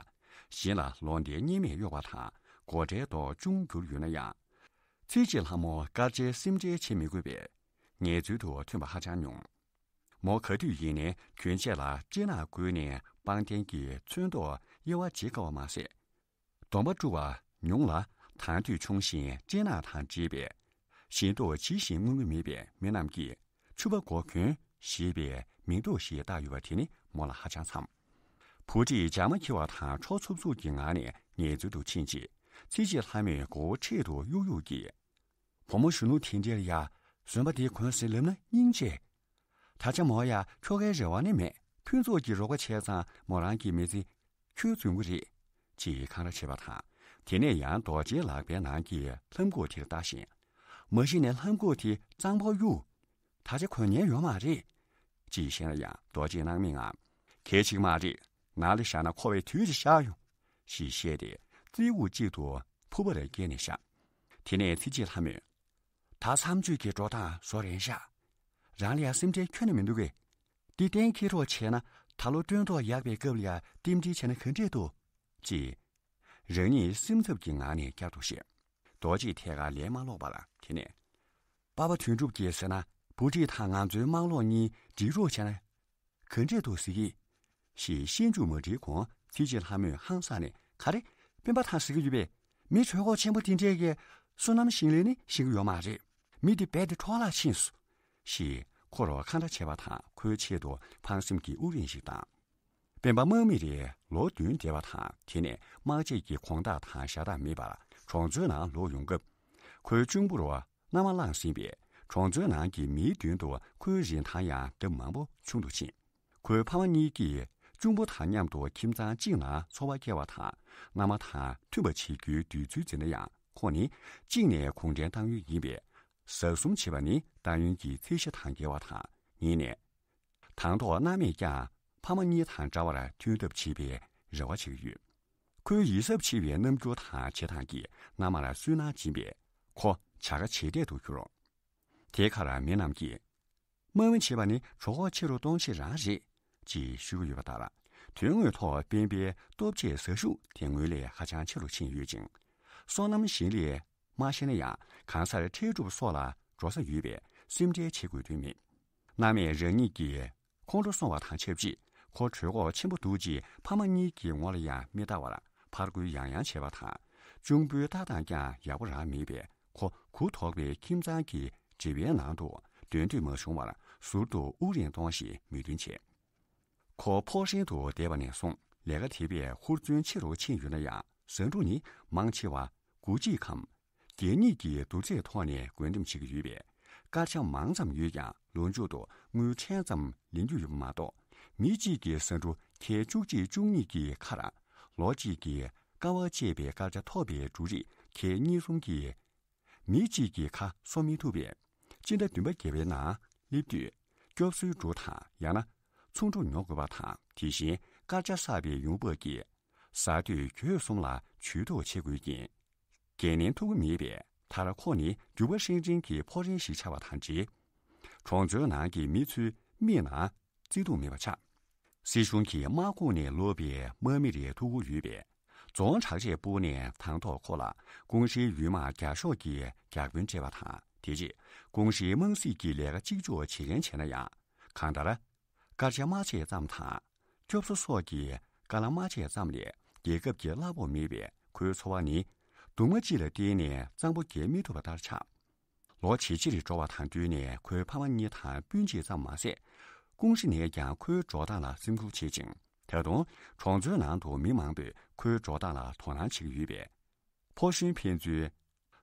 གཞན་ལ་ལོ་ཟླའི་གཉེར་མས་གཡོག་པ་དང་སྒོ་ཁྲལ་སོགས་ཅུང་འགྱུར་ཡོད་ན་ཡང་། ཚེ་སྐྱིད་ལྷ་མོ་སྐར་ཆའི་སེམས་ཁྲལ་བྱེད་མི་དགོས་པས། ངལ་རྩོལ་དུ་ཐོན་པ་ཧ་ཅང་ཉུང་། མོ་ག་དུས་ཡིན་ནའི་གྱོན་ཆས་ལ་སྤྲེལ་ནག་བགོས་ནས་པང་གདན་གྱི་ཚོན་མདོག་དབྱེ་བ་འབྱེད་དཀའ་བ་མ་ཟད། གདོང་པ་བཀྲུ་བ་ཉུང་ལ། དྭངས་འདོད་ཆུང་ཞིང་སྤྲེལ་ནག་དང་འདྲེས་པས། ཞལ་མདོག་ཇི་བཞིན་མངོན་གྱི་མེད་པས་མི་རྣམས་ཀྱིས་ཕྱུ་པ་མགོ་གྱོན་ཞེས་པའི་མིང་འདོགས་ཤིག་བཏགས་ཡོད་པ་དེ་ནི་མོ་ལ་ཧ་ཅང་འཚམ། བུ་ཁྲིད་འཇག་མ་འཁྱེར་བ་དང་འཕྲོག་འཚུབ་འཚུབ་ཀྱི་ངང་ནས་ངལ་རྩོལ་དུ་ཕྱིན་རྗེས། ཚེ་སྐྱིད་ལྷ་མོས་མགོ་བོ་འཕྲེད་དུ་གཡུག་གཡུག་གིས། བུ་མོ་གཞོན་ནུ་དེ་འདྲའི་ཡ། ཟོན་པ་དེ་གོན་ཟེར་ལབ་ན་སྙིང་རྗེ། ད་ཆ་མོ་ཡ་ཁྱོ་གའི་རེ་བ་ནི་མེད། ཕུན་ཚོགས་ཀྱིས་རོགས་པ་བྱས་ཙང་མོ་རང་གི་མི་ཚེ་ཁྱོད་རྫུན་གྱི་རེད། ཅེས་འཁང་ར་བྱེད་པ་དང་། དེ་ནས་ཡང་རྡོ་རྗེའི་ལག་པའི་ནང་གི་ལྷམ་གོག་དེར་ལྟ་ཞིང་། མ་གཞི་ནས་ལྷམ་གོག་དེ་གཙང་པོ་གཡུག་ད་ཆ་གོན་ཉན་ཡོད་མ་རེད། ཅེས་བཤད་ན་ཡང་རྡོ་རྗེས་སྣང་མེད་ངང་། གལ་ཆེ་གི་མ་རེད། ནང་ལ་བཞག་ན་འཁོར་བའི་དུས་ཀྱི་བཞག་ཡོང་། ཞེས་བཤད་དེ་རྩེའུ་གཅིག་ཏུ་ཕུར་པ་རེ་བཀལ་ནས་བཞག་དེ་ནས་ཚེ་སྐྱིད་ལྷ་མོས། ད་མཚམས་གཅོད་ཀྱི་འགྲོ་སྟངས་བཟོ་རན་ཤག་རང་ལ་ཡང་སེམས་ཁྲལ་ཁྱོན་ནས་མི་འདུག་གས། འདི་གཏན་འཁེལ་རོགས་བྱས་ན་ད་ལོ་སྟོན་ཐོག་ཡག་པའི་སྐབས་ལ་ཡང་རྟེན་འབྲེལ་བྱས་ན་ག་འདྲས་འདུག་ཅེས། རང་ཉིད་སེམས་འཚབ་ཀྱི་ངང་ནས་བསྐྱར་དུ་བཤད། རྡོ་རྗེས་ཐད་ཀར་ལན་མ་སློག་པར་དེ་ནས། པ་ཕ་དོན་གྲུབ་ཀྱིས་ཟེར་ན་བུ་ཁྲིད་དང་ང་ཚོའི་དམག་ལོག་གཉིས་འགྲིག་རོགས་བྱས་ན། ག་འདྲས་འདུག་ཟེར་གྱི། ཞེས་ཤན་ཆུ་མ་དྲིས་གོང་ཚེ་སྐྱིད་ལྷ་མོས་ཧང་སངས་ནས་ག་རེ། སྤེན་པ་ཐང་ཟེར་གྱི་ཡོད་པས། མི་གྲོད་ཁོག་ཆེན་པོ་དེ་འདྲས་ཀྱིས་བསོད་ནམས་ཞིང་ལས་ནི་ཤེས་ཀྱི་ཡོད་མ་རེད། མི་དེ་རྦད་དེ་འཕྲོ་བརླག་ཕྱིན་སོང་། ཞེས་ཁོ་རང་འཁང་ར་བྱས་པ་དང་ཁོའི་ཆེད་དུ་ཕངས་སེམས་ཀྱི་དབུགས་རིང་ཞིག་བཏང་། སྤེན་པ་དམག་མི་རེ་ལོ་བདུན་འདས་པ་དང་དེ་ནས་དམག་བྱེད་ཀྱི་གོང་ཐག་དང་ཞྭ་ཐག་མེད་པར་གྲོང་ཚོའི་ནང་ལོག་ཡོང་སྐབས། ཁོའི་གཅུང་པོ་རུ་མནའ་མ་བླངས་ཟིན་པས་གྲོང་ཚོའི་ནང་གི་མིའི་མདུན་དུ་ཁོའི་རིན་ཐང་ཡང་ལྡབ་མང་པོ་ཆུང་དུ་ཕྱིན། ཁོའི་ཕ་མ་གཉིས་ཀྱིས་གཅུང་པོ་དང་མཉམ་དུ་ཁྱིམ་ཚང་གཅིག་ནང་འཚོ་བ་སྐྱེལ་བ་དང་མནའ་མ་དང་མཐུན་པ་བྱེད་རྒྱུའི་འདོད་ཚུལ་འཛིན་ན་ཡང་ཁོང་ནི་གཅིག་ནས་གུང་ཁྲན་ཏང་ཡོན་ཡིན་པས། ཟབ་གསུམ་བྱེད་པ་ནི་ཏང་ཡོན་གྱི་ཚད་གཞི་དང་འགལ་བ་དང་གཉིས་ནས། དང་ཐོག་མནའ་མས་ཀྱང་ཕ་མ་གཉིས་དང་འདྲ་བར་མཐུན་ཐབས་བྱེད་པའི་རེ་བ་བྱེད་ཀྱི་ཡོད། ཁོའི་ཡིད་གཟབ་ཆེ་བའི་རྣམ་འགྱུར་དང་བྱེད་སྟངས་ཀྱིས་མནའ་མར་སུན་སྣང་སྦྱིན་པས་ཁོ་བྱ་དགའ་བྱེད་འདོད་དུ་གྱུར། དེའི་ཁར་མི་རྣམས་ཀྱིས། དམག་མི་བྱེད་པ་ནི་གྲོད་ཁོག་ཆེ་རུ་གཏོང་ཆེད་རང་རེད། ཅེས་ཞུ་གི་ཡོད་པ་ལྟར། དོན་དངོས་ཐོག་སྤེན་པའི་སྟོབས་ཆེ་ཟ་ཤུགས་དེ་སྔོན་ལས་ཧ་ཅང་ཆེ་རུ་ཕྱིན་ཡོད་ཅིང་། སོ་ནམ་ཞིང་ལས། མ་ཤེས་ན་ཡང་གང་སར་འཕྲལ་སྒྲུབ་སོགས་ལ་འགྲོ་ས་ཡོད་པས་སེམས་ཁྲལ་བྱེད་དགོས་དོན་མེད། མནའ་མས་རང་ཉིད་ཀྱི་ཁོང་ཁྲོ་སོང་བ་དང་ཆབས་ཅིག་ཁོ་གྲོད་ཁོག་ཆེན་པོ་འདུག་ཅེས་ཕ་མ་གཉིས་ཀྱི་ངོ་ལ་ཡང་མི་ལྟ་བར་ཕར་རྒོལ་ཡང་ཡང་བྱས་པ་དང་། གཅུང་པོའི་ལྟ་སྟངས་ཀྱང་ཡག་པོ་རང་མེད་པས་ཁོ་གུ་དོག་པའི་ཁྱིམ་ཚང་གི་སྒྲིབ་པའི་ནང་དུ་སྡོད་འདོད་མ་བྱུང་བར་ཟུར་དུ་དབུགས་རིང་གཏོང་ཞེས་མོས་མཐུན་བྱས། ཁོ་ཕོགས་ཞེན་དུ་བསྡད་པ་ནས་བཟུང་ལས་ཀ་དེ་བས་ཧུར་བརྩོན་ཆེ་རུ་ཕྱིན་ཡོད་ན་ཡང་ཟ་འབྲུ་ནི་མང་ཆེ་བ་དགུ་གཅིག་གམ། གད་སྙིགས་ཀྱི་བསྡུར་ཚད་ཐོག་ནས་བགོ་འགྲེམས་བྱེད་ཀྱི་ཡོད་པས། སྐར་ཆ་མང་ཙམ་ཡོད་ཀྱང་ལོ་མཇུག་ཏུ་དངུལ་ཕྲན་ཙམ་ལེན་རྒྱུ་ཡོད་པ་མ་གཏོགས། མི་གཅིག་གི་ཟ་འབྲུ་ཁལ་བཅུ་གཅིག་བཅུ་གཉིས་ཀྱི་ཁར་ལོ་གཅིག་གི་ཀ་བ་བཅད་པའི་སྐར་ཆ་ཐོབ་པའི་འབྲུ་རིགས་ཁལ་གཉིས་གསུམ་གྱིས་མི་གཅིག་གི་ཁ་གསོ་མི་ཐུབ་པས། སྤྱི་ཟླ་བདུན་པ་བརྒྱད་པའི་ནང་སླེབས་དུས་སྐྱོབ་གསོའི་འབྲུ་དང་ཡང་ན་ཚོང་འབྲུ་ཉོ་དགོས་པ་དང་། དེ་བཞིན་སྐར་ཆ་བསགས་པའི་ཡོང་འབབ་ཀྱི་ཟ་དུས་གྱོད་གསུམ་ལ་ཇུས་གཏོགས་བྱེད་དགོས་ཀྱིན། འགན་ལེན་ཐུབ་ཀྱི་མེད་པས། མཐར་ཁོ་ནི་རྒྱུ་བ་ཧྲེང་ཀྲེང་གི་ཕོ་ཧྲེང་ཞིག་ཆགས་པ་དང་འབྲེལ། གྲོང་ཚོའི་ནང་གི་མི་ཚོའི་མིག་ནང་བརྩེ་དུང་མེད་པ་ཆགས། སྲིད་གཞུང་གིས་དམག་ཁོངས་ནས་ལོག་པའི་དམག་མི་རེ་ཐུག་གི་ཡོད་པས། རྫོང་དྲག་ཆས་སྤུར་ནས་དང་ཐོག་ཁོ་ལ་ཀུང་ཧྲེའི་ཡུལ་དམག་བརྒྱ་ཤོག་གིས་རྒྱག་དཔོན་སྤྲད་པ་དང་། དེ་རྗེས་ཀུང་ཧྲེའི་དམག་སྲིད་ཀྱི་ལས་ཀ་གཅིག་ལྕོགས་བྱེད་མཁན་བྱས་ན་ཡང་། གང་ལྟར། སྐར་ཆ་མ་ཆད་ཙམ་དང་། སྐྱོབ་གསོ་སོགས་ཀྱི་དཀའ་ལས་མ་ཆད་ཙམ་ལས་རྒྱལ་ཁབ་ཀྱི་གླ་ཕོགས་མེད་པས། ཁོའི་འཚོ་བ་ནི་གདུང་མ་གཅིག་ལ་བརྟེན་ནས་གཙང་པོ་རྒྱག་མི་ཐུབ་པ་ལྟར་ཆགས། ལོ་ཇེ་ཆེར་འགྲོ་བ་དང་བསྟུན་ནས་ཁོའི་ཕ་མ་གཉིས་དང་སྤུན་མཆེད་ཙམ་མ་ཟད། ཀུང་ཧྲེ་ནས་ཀྱང་ཁོའི་འགྲོ་སྟངས་ལ་སེམས་ཁུར་བྱེད་ཅིང་། ད་དུང་གྲོང་ཚོའི་ནང་དུ་མི་མང་པོས་ཁོའི་འགྲོ་སྟངས་ལ་དོ་སྣང་བྱེད་ཀྱི་ཡོད་པས། ཕོ་གཞོན་ཕན་ཚུན་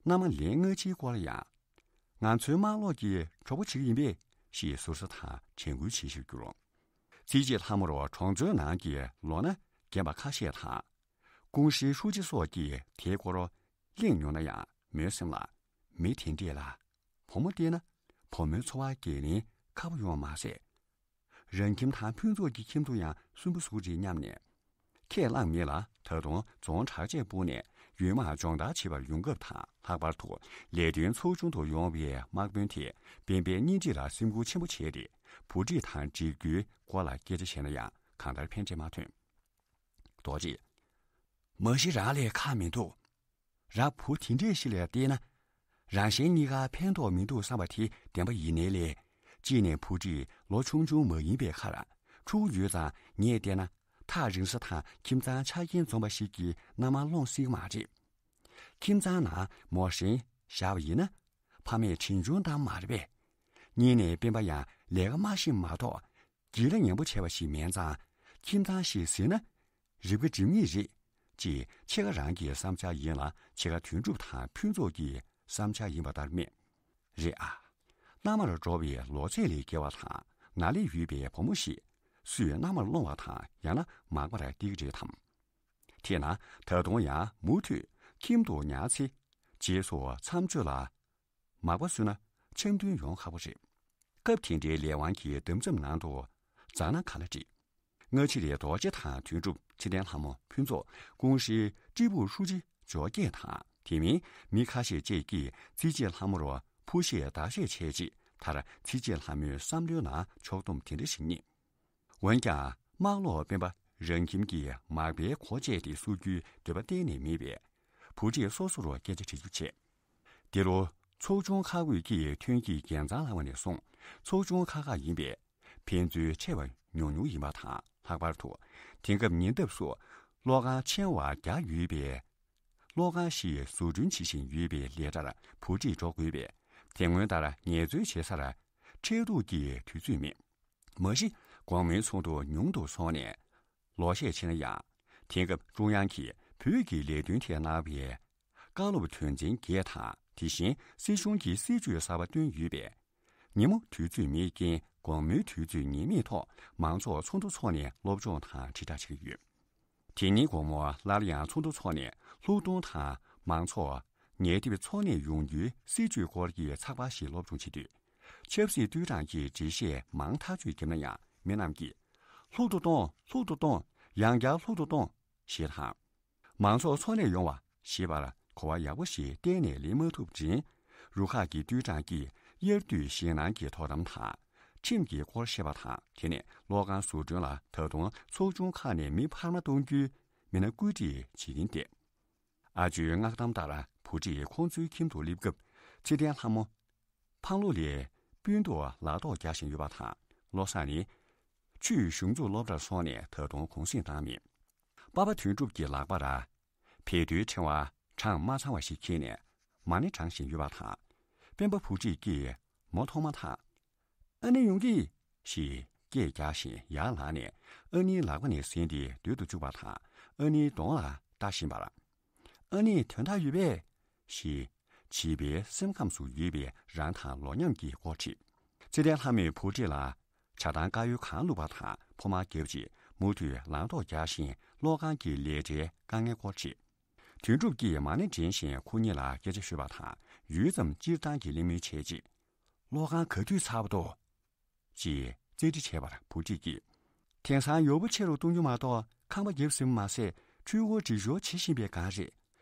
མནའ་མ་ལན་སྔ་ཕྱིའི་སྐོར་ལ་ཡང་། ང་ཚོའི་དམག་ལོག་གི་གྲོགས་པོ་བྱེད་ཀྱི་ཡིན་པས་ཞེས་ཟུར་ཟ་དང་དྲན་སྐུལ་བྱེད་བཞིན་གྱུར། ཙི་ཅི་ལྷ་མོར་གྲོང་ཚོའི་ནང་གི་ལོ་ན་རྒན་པ་ཁ་ཤས་དང་། ཀུང་ཧྲེའི་ཧྲུའུ་ཅི་སོགས་ཀྱིས་དེའི་སྐོར་གླེང་མྱོང་ན་ཡང་། མོའི་སེམས་ལ། མི་དེ་འདྲས་ལ་བུ་མོ་བསྟེན་ན་བུ་མོའི་འཚོ་བ་འགན་ལེན་ཁག་པོ་ཡོང་བ་མ་ཟད། རང་ཁྱིམ་དང་ཕུན་ཚོགས་ཀྱི་ཁྱིམ་དུ་ཡང་སུན་པོ་ཟུག་རེད་སྙམ་ནས། ཁས་བླངས་མེད་ལ། ད་དུང་རྫོང་དྲག་ཆས་སྤུངས་ནས་ཡུལ་དམག་སྦྱོང་བརྡར་བྱེད་པར་ཡོང་སྐབས་དང་། ལྷག་པར་དུ་ལས་དོན་ཚོགས་ཆུང་དུ་ཡོང་བའི་དམག་དཔོན་དེས་སྤེན་པའི་གཉེན་སྒྲིག་ལ་སེམས་ཁུར་ཆེན་པོ་བྱས་ཏེ། བུ་ཁྲིད་དང་སྒྲིག་རྒྱུའི་སྐོར་ལ་སྐད་ཆ་བཤད་ན་ཡང་གང་ལྟར་ཕན་འབྲས་མ་ཐོན། རྡོ་རྗེས། མ་གཞི་རང་ལས་ཁག་མི་འདུག་ར་བུ་དེ་འདྲས་ཞིག་ལ་བལྟས་ན། རང་གཞན་གཉིས་ཀ་ཕན་ཐོགས་མི་འདུག་བསམ་པ་དེ་བདེན་པ་ཡིན་ནའི་ལས། གཅིག་ནས་བུ་ཁྲིད་ལོ་ཆུང་ཆུང་མ་ཡིན་པའི་ཁར། ཕྲུ་གུ་ཡོད་ཙང་ངས་བལྟས་ན། ཐག་རིང་ས་དང་ཁྱིམ་ཚང་ཆ་རྐྱེན་འཛོམས་པ་ཞིག་གི་མནའ་མར་སློང་སྲིད་ཀྱི་མ་རེད། ཁྱིམ་ཚང་ནང་མོ་ཧྲེང་བཞག་པ་ཡིན་ན། ཕ་མས་དྲིན་ཆུང་བཏང་མ་རེད་པས། གཉིས་ནས་སྤེན་པ་ཡང་ལས་ཀ་མ་ཤེས་མ་གཏོགས། སྒྱིད་ལ་ངན་པོ་བྱས་པ་ཞིག་མིན་ཙང་། ཁྱིམ་ཚང་ཞིག་ཟིན་ན། རིག་པ་སྒྲིམ་ངེས་རེད། ཅེས་ཕྱེད་ཀ་རང་གི་བསམ་འཆར་ཡིན་ལ། ཕྱེད་ཀ་དོན་གྲུབ་དང་ཕུན་ཚོགས་ཀྱི་བསམ་འཆར་ཡིན་པ་ལྟར་སྨྲས། རེད་ཨ། མནའ་མར་འགྲོ་བའི་ལོ་ཚད་ལས་བརྒལ་བ་དང་ནཱ་ལས་ཡོད་པའི་བུ་མོ་ཞིག་སུས་མནའ་མར་སློང་བ་དང་ཡང་ན་མག་པར་སྟེར་གྱི་རེད་དམ། དེས་ན་ད་དུང་ཡང་མུ་མཐུད་ཁྱིམ་དུ་ཉར་ཚེ། རྗེས་སུ་མཚམས་གཅོད་ལ། མག་པ་བཟོས་ན་འཆམ་མཐུན་ཡོང་ཁག་པོ་རེད། སྐབས་དེ་འདྲའི་ལས་དབང་གི་འདམ་རྫབ་ནང་དུ་འཛེགས་ན་ག་ལ་འགྲིག་སྔ་ཕྱིར་རྡོ་རྗེ་དང་དོན་གྲུབ། ཚེ་བརྟན་ལྷ་མོ། ཕུན་ཚོགས། ཀུང་ཧྲེའི་ཀྲི་པུའུ་ཧྲུའུ་ཅི་ཇོ་རྒྱས་དང་། དེ་མིན་མི་ཁ་ཤས་བཅས་ཀྱིས་ཙི་ཅི་ལྷ་མོར་ཕུ་བཤད་བརྡབ་བཤད་བྱས་རྗེས། མཐར་ཙི་ཅི་ལྷ་མོའི་བསམ་བློའི་ནང་ཕྱོགས་བསྡོམས་དེ་འདྲ་ཞིག་རྙེད། འོན་ཀྱང་། དམག་ལོག་སྤེན་པ་རང་ཁྱིམ་གྱི་མག་པའི་གོ་བཅད་དེ་གསོ་རྒྱུའི་འདོད་པ་གཏན་ནས་མེད་པས། བུ་ཁྲིད་སོ་སོར་སྐད་ཆ་དྲི་རྒྱུ་བྱས། དེ་ལོ་ཚོགས་ཆུང་ཁག་དབུས་ཀྱི་ཐོན་སྐྱེད་རྒྱལ་མཚམས་ལངས་པ་ནས་བཟུང་ཚོགས་ཆུང་ཁག་ཁག་ཡིན་པས། ཕན་ཚུན་འཕྲད་པ་ཉུང་ཉུང་ཡིན་པ་དང་། ལྷག་པར་དུ་དེང་སྐབས་ཉེ་འདབས་སུ་གློག་ཁང་ཆེ་བ་བརྒྱ་ཡོད་པའི་གློག་ཁང་ཞིག་བཟོ་སྐྲུན་བྱེད་བཞིན་ཡོད་པའི་ལས་གྲྭར་བུ་ཁྲིད་འགྲོ་དགོས་པས། དེ་སྔོན་ལྟར་ངལ་རྩོལ་བྱེད་སར་འཕྲལ་ཐུག་གི་དུས་ཚོད་མེད། མ་གཞི་དགོང་མོའི་ཚོགས་འདུ་ཉུང་དུ་སོང་ནས་ལོ་ཤས་ཕྱིན་ན་ཡང་། དེང་སྐབས་ཀྲུང་དབྱང་གིས་བོད་ཀྱི་ལས་དོན་ཐད་གནང་བའི་བཀའ་སློབ་དོན་ཚན་བརྒྱད་དང་། དེ་བཞིན་སྲིད་གཞུང་གིས་སྲིད་བྱུས་གསར་པ་བཏོན་ཡོད་པས། ཉིན་མོ་དུས་ཚོད་མེད་རྐྱེན་དགོང་མོའི་དུས་ཚོད་ངེས་མེད་ཐོག་མང་ཚོགས་ཚོགས་འདུ་འཚོགས་ནས་སློབ་སྦྱོང་དང་དྲིལ་བསྒྲགས་བྱེད་ཀྱི་ཡོད། དེ་ཉིན་དགོང་མོ་སླར་ཡང་ཚོགས་འདུ་འཚོགས་ནས་ལྷུག་གཏོང་དང་མང་ཚོགས་ངལ་དེབ་འཚོལ་ནས་ཡོང་རྒྱུའི་སྲིད་བྱུས་སྐོར་གྱི་ཚགས་པར་ཞིག་སློབ་སྦྱོང་བྱེད་དུས། ཆབ་སྲིད་ལྟོས་གྲངས་ཀྱི་འགྲེལ་བཤད་མང་ཐག་ཆོད་བརྒྱབ་ན་ཡང་། མི་རྣམས་ཀྱིས། ལྷུག་ཏུ་གཏོང་། ལྷུག་ཏུ་གཏོང་། ཡང་བསྐྱར་ལྷུག་ཏུ་གཏོང་། ཞེས་དང་། མང་ཚོགས་འཚོལ་ནས་ཡོང་བ་ཞེས་པར་གོ་བ་ཡག་པོ་ཞིག་གཏན་ནས་ལེན་མ་ཐུབ་དྲན། རུ་ཁག་གི་ལྟོས་གྲངས་ཀྱིས་དབྱར་དུས་ཞེད་སྣང་གི་དོ་དམ་དང་། ཁྲིམས་ཀྱི་སྐོར་བཤད་པ་དང་། དེ་ནས་གློག་ཁང་བཟོ་སྐྲུན་ལ་ད་དུང་ཚོགས་ཆུང་ཁག་ནས་མི་འཕར་མ་གཏོང་རྒྱུའི་མི་སྣ་བཀོད་སྒྲིག་བྱེད་ཀྱིན་བསྡད། ཨ་ཇོའི་མངགས་གཏམ་ལྟར་བུ་ཁྲིད་ཁོང་ཚོའི་ཁྱིམ་དུ་སླེབས་སྐབས། ཚེ་བརྟན་ལྷ་མོ། འཕང་ལོ་ལས་སྤུན་དུ་ལག་ཐོགས་རྒྱག་བཞིན་ཡོད་པ་དང་། བློ་བཟང་ནི་ཆུས་གཞུང་འཛུགས་སློབ་གྲྭར་སོང་ནས་ད་དུང་གུང་གསེང་བཏང་མེད། པ་ཕ་དོན་གྲུབ་ཀྱི་ལག་པར་བལ་དོའི་ཕྲེང་བ་གྲངས་མ་ཚང་བ་ཞིག་འཁྱེར་ནས་མ་ཎི་བགྲང་བཞིན་ཡོད་པ་དང་། སྤེན་པ་བུ་ཁྲིད་ཀྱིས་མོ་མཐོང་མ་ཐག་ཨ་ནེ་ཡོང་གི། ཞེས་སྐད་རྒྱག་བཞིན་ཡར་ལངས་ནས་ཨ་ནེའི་ལག་པ་ནས་ཟིན་ཏེ་སྡོད་དུ་བཅུག་པ་དང་། ཨ་ནེའི་གདོང་ལ་ལྟ་བཞིན་པར། ཨ་ནེ་དོན་དག་ཡོད་པས། ཞེས་ བྱིས་པའི་སེམས་ཁམས་སུ་ཡོད་པའི་རང་དང་ལོ་མཉམ་གྱི་སྐོར་དྲིས། ཚེ་བརྟན་ལྷ་མོས་བུ་ཁྲིད་ལ་ཇ་དང་དཀར་ཡོལ་གང་བླུགས་པ་དང་ཕོ་མར་བརྒྱབ་རྗེས་མུ་མཐུད་ལངས་ཐོག་རྒྱག་བཞིན་གློག་ཁང་གི་ལས་གྲྭའི་དཀའ་ངལ་སྐོར་དྲིས། དོན་གྲུབ་ཀྱིས་མ་ཎི་འདྲེན་བཞིན་ཁོ་གཉིས་ལ་སྐད་ཆ་ཤོད་པ་དང་ཡུད་ཙམ་སྤྱིར་བཏང་གི་གླེང་མོལ་བྱས་རྗེས། གློག་ཁང་ག་དུས་ཚར་བ་འདུག་ཅེས་རྩད་འདྲི་བྱས་པར་བུ་ཁྲིད་ཀྱིས། དེང་སང་ཡོལ་བ་ཆེ་རུ་གཏོང་རྒྱུ་མ་གཏོགས་ཁང་པ་བརྒྱབ་ཟིན་པ་མ་ཟད་འཕྲུལ་འཁོར་སྒྲིག་སྦྱོར་བྱེད་བཞིན་པའི་སྒང་རེད།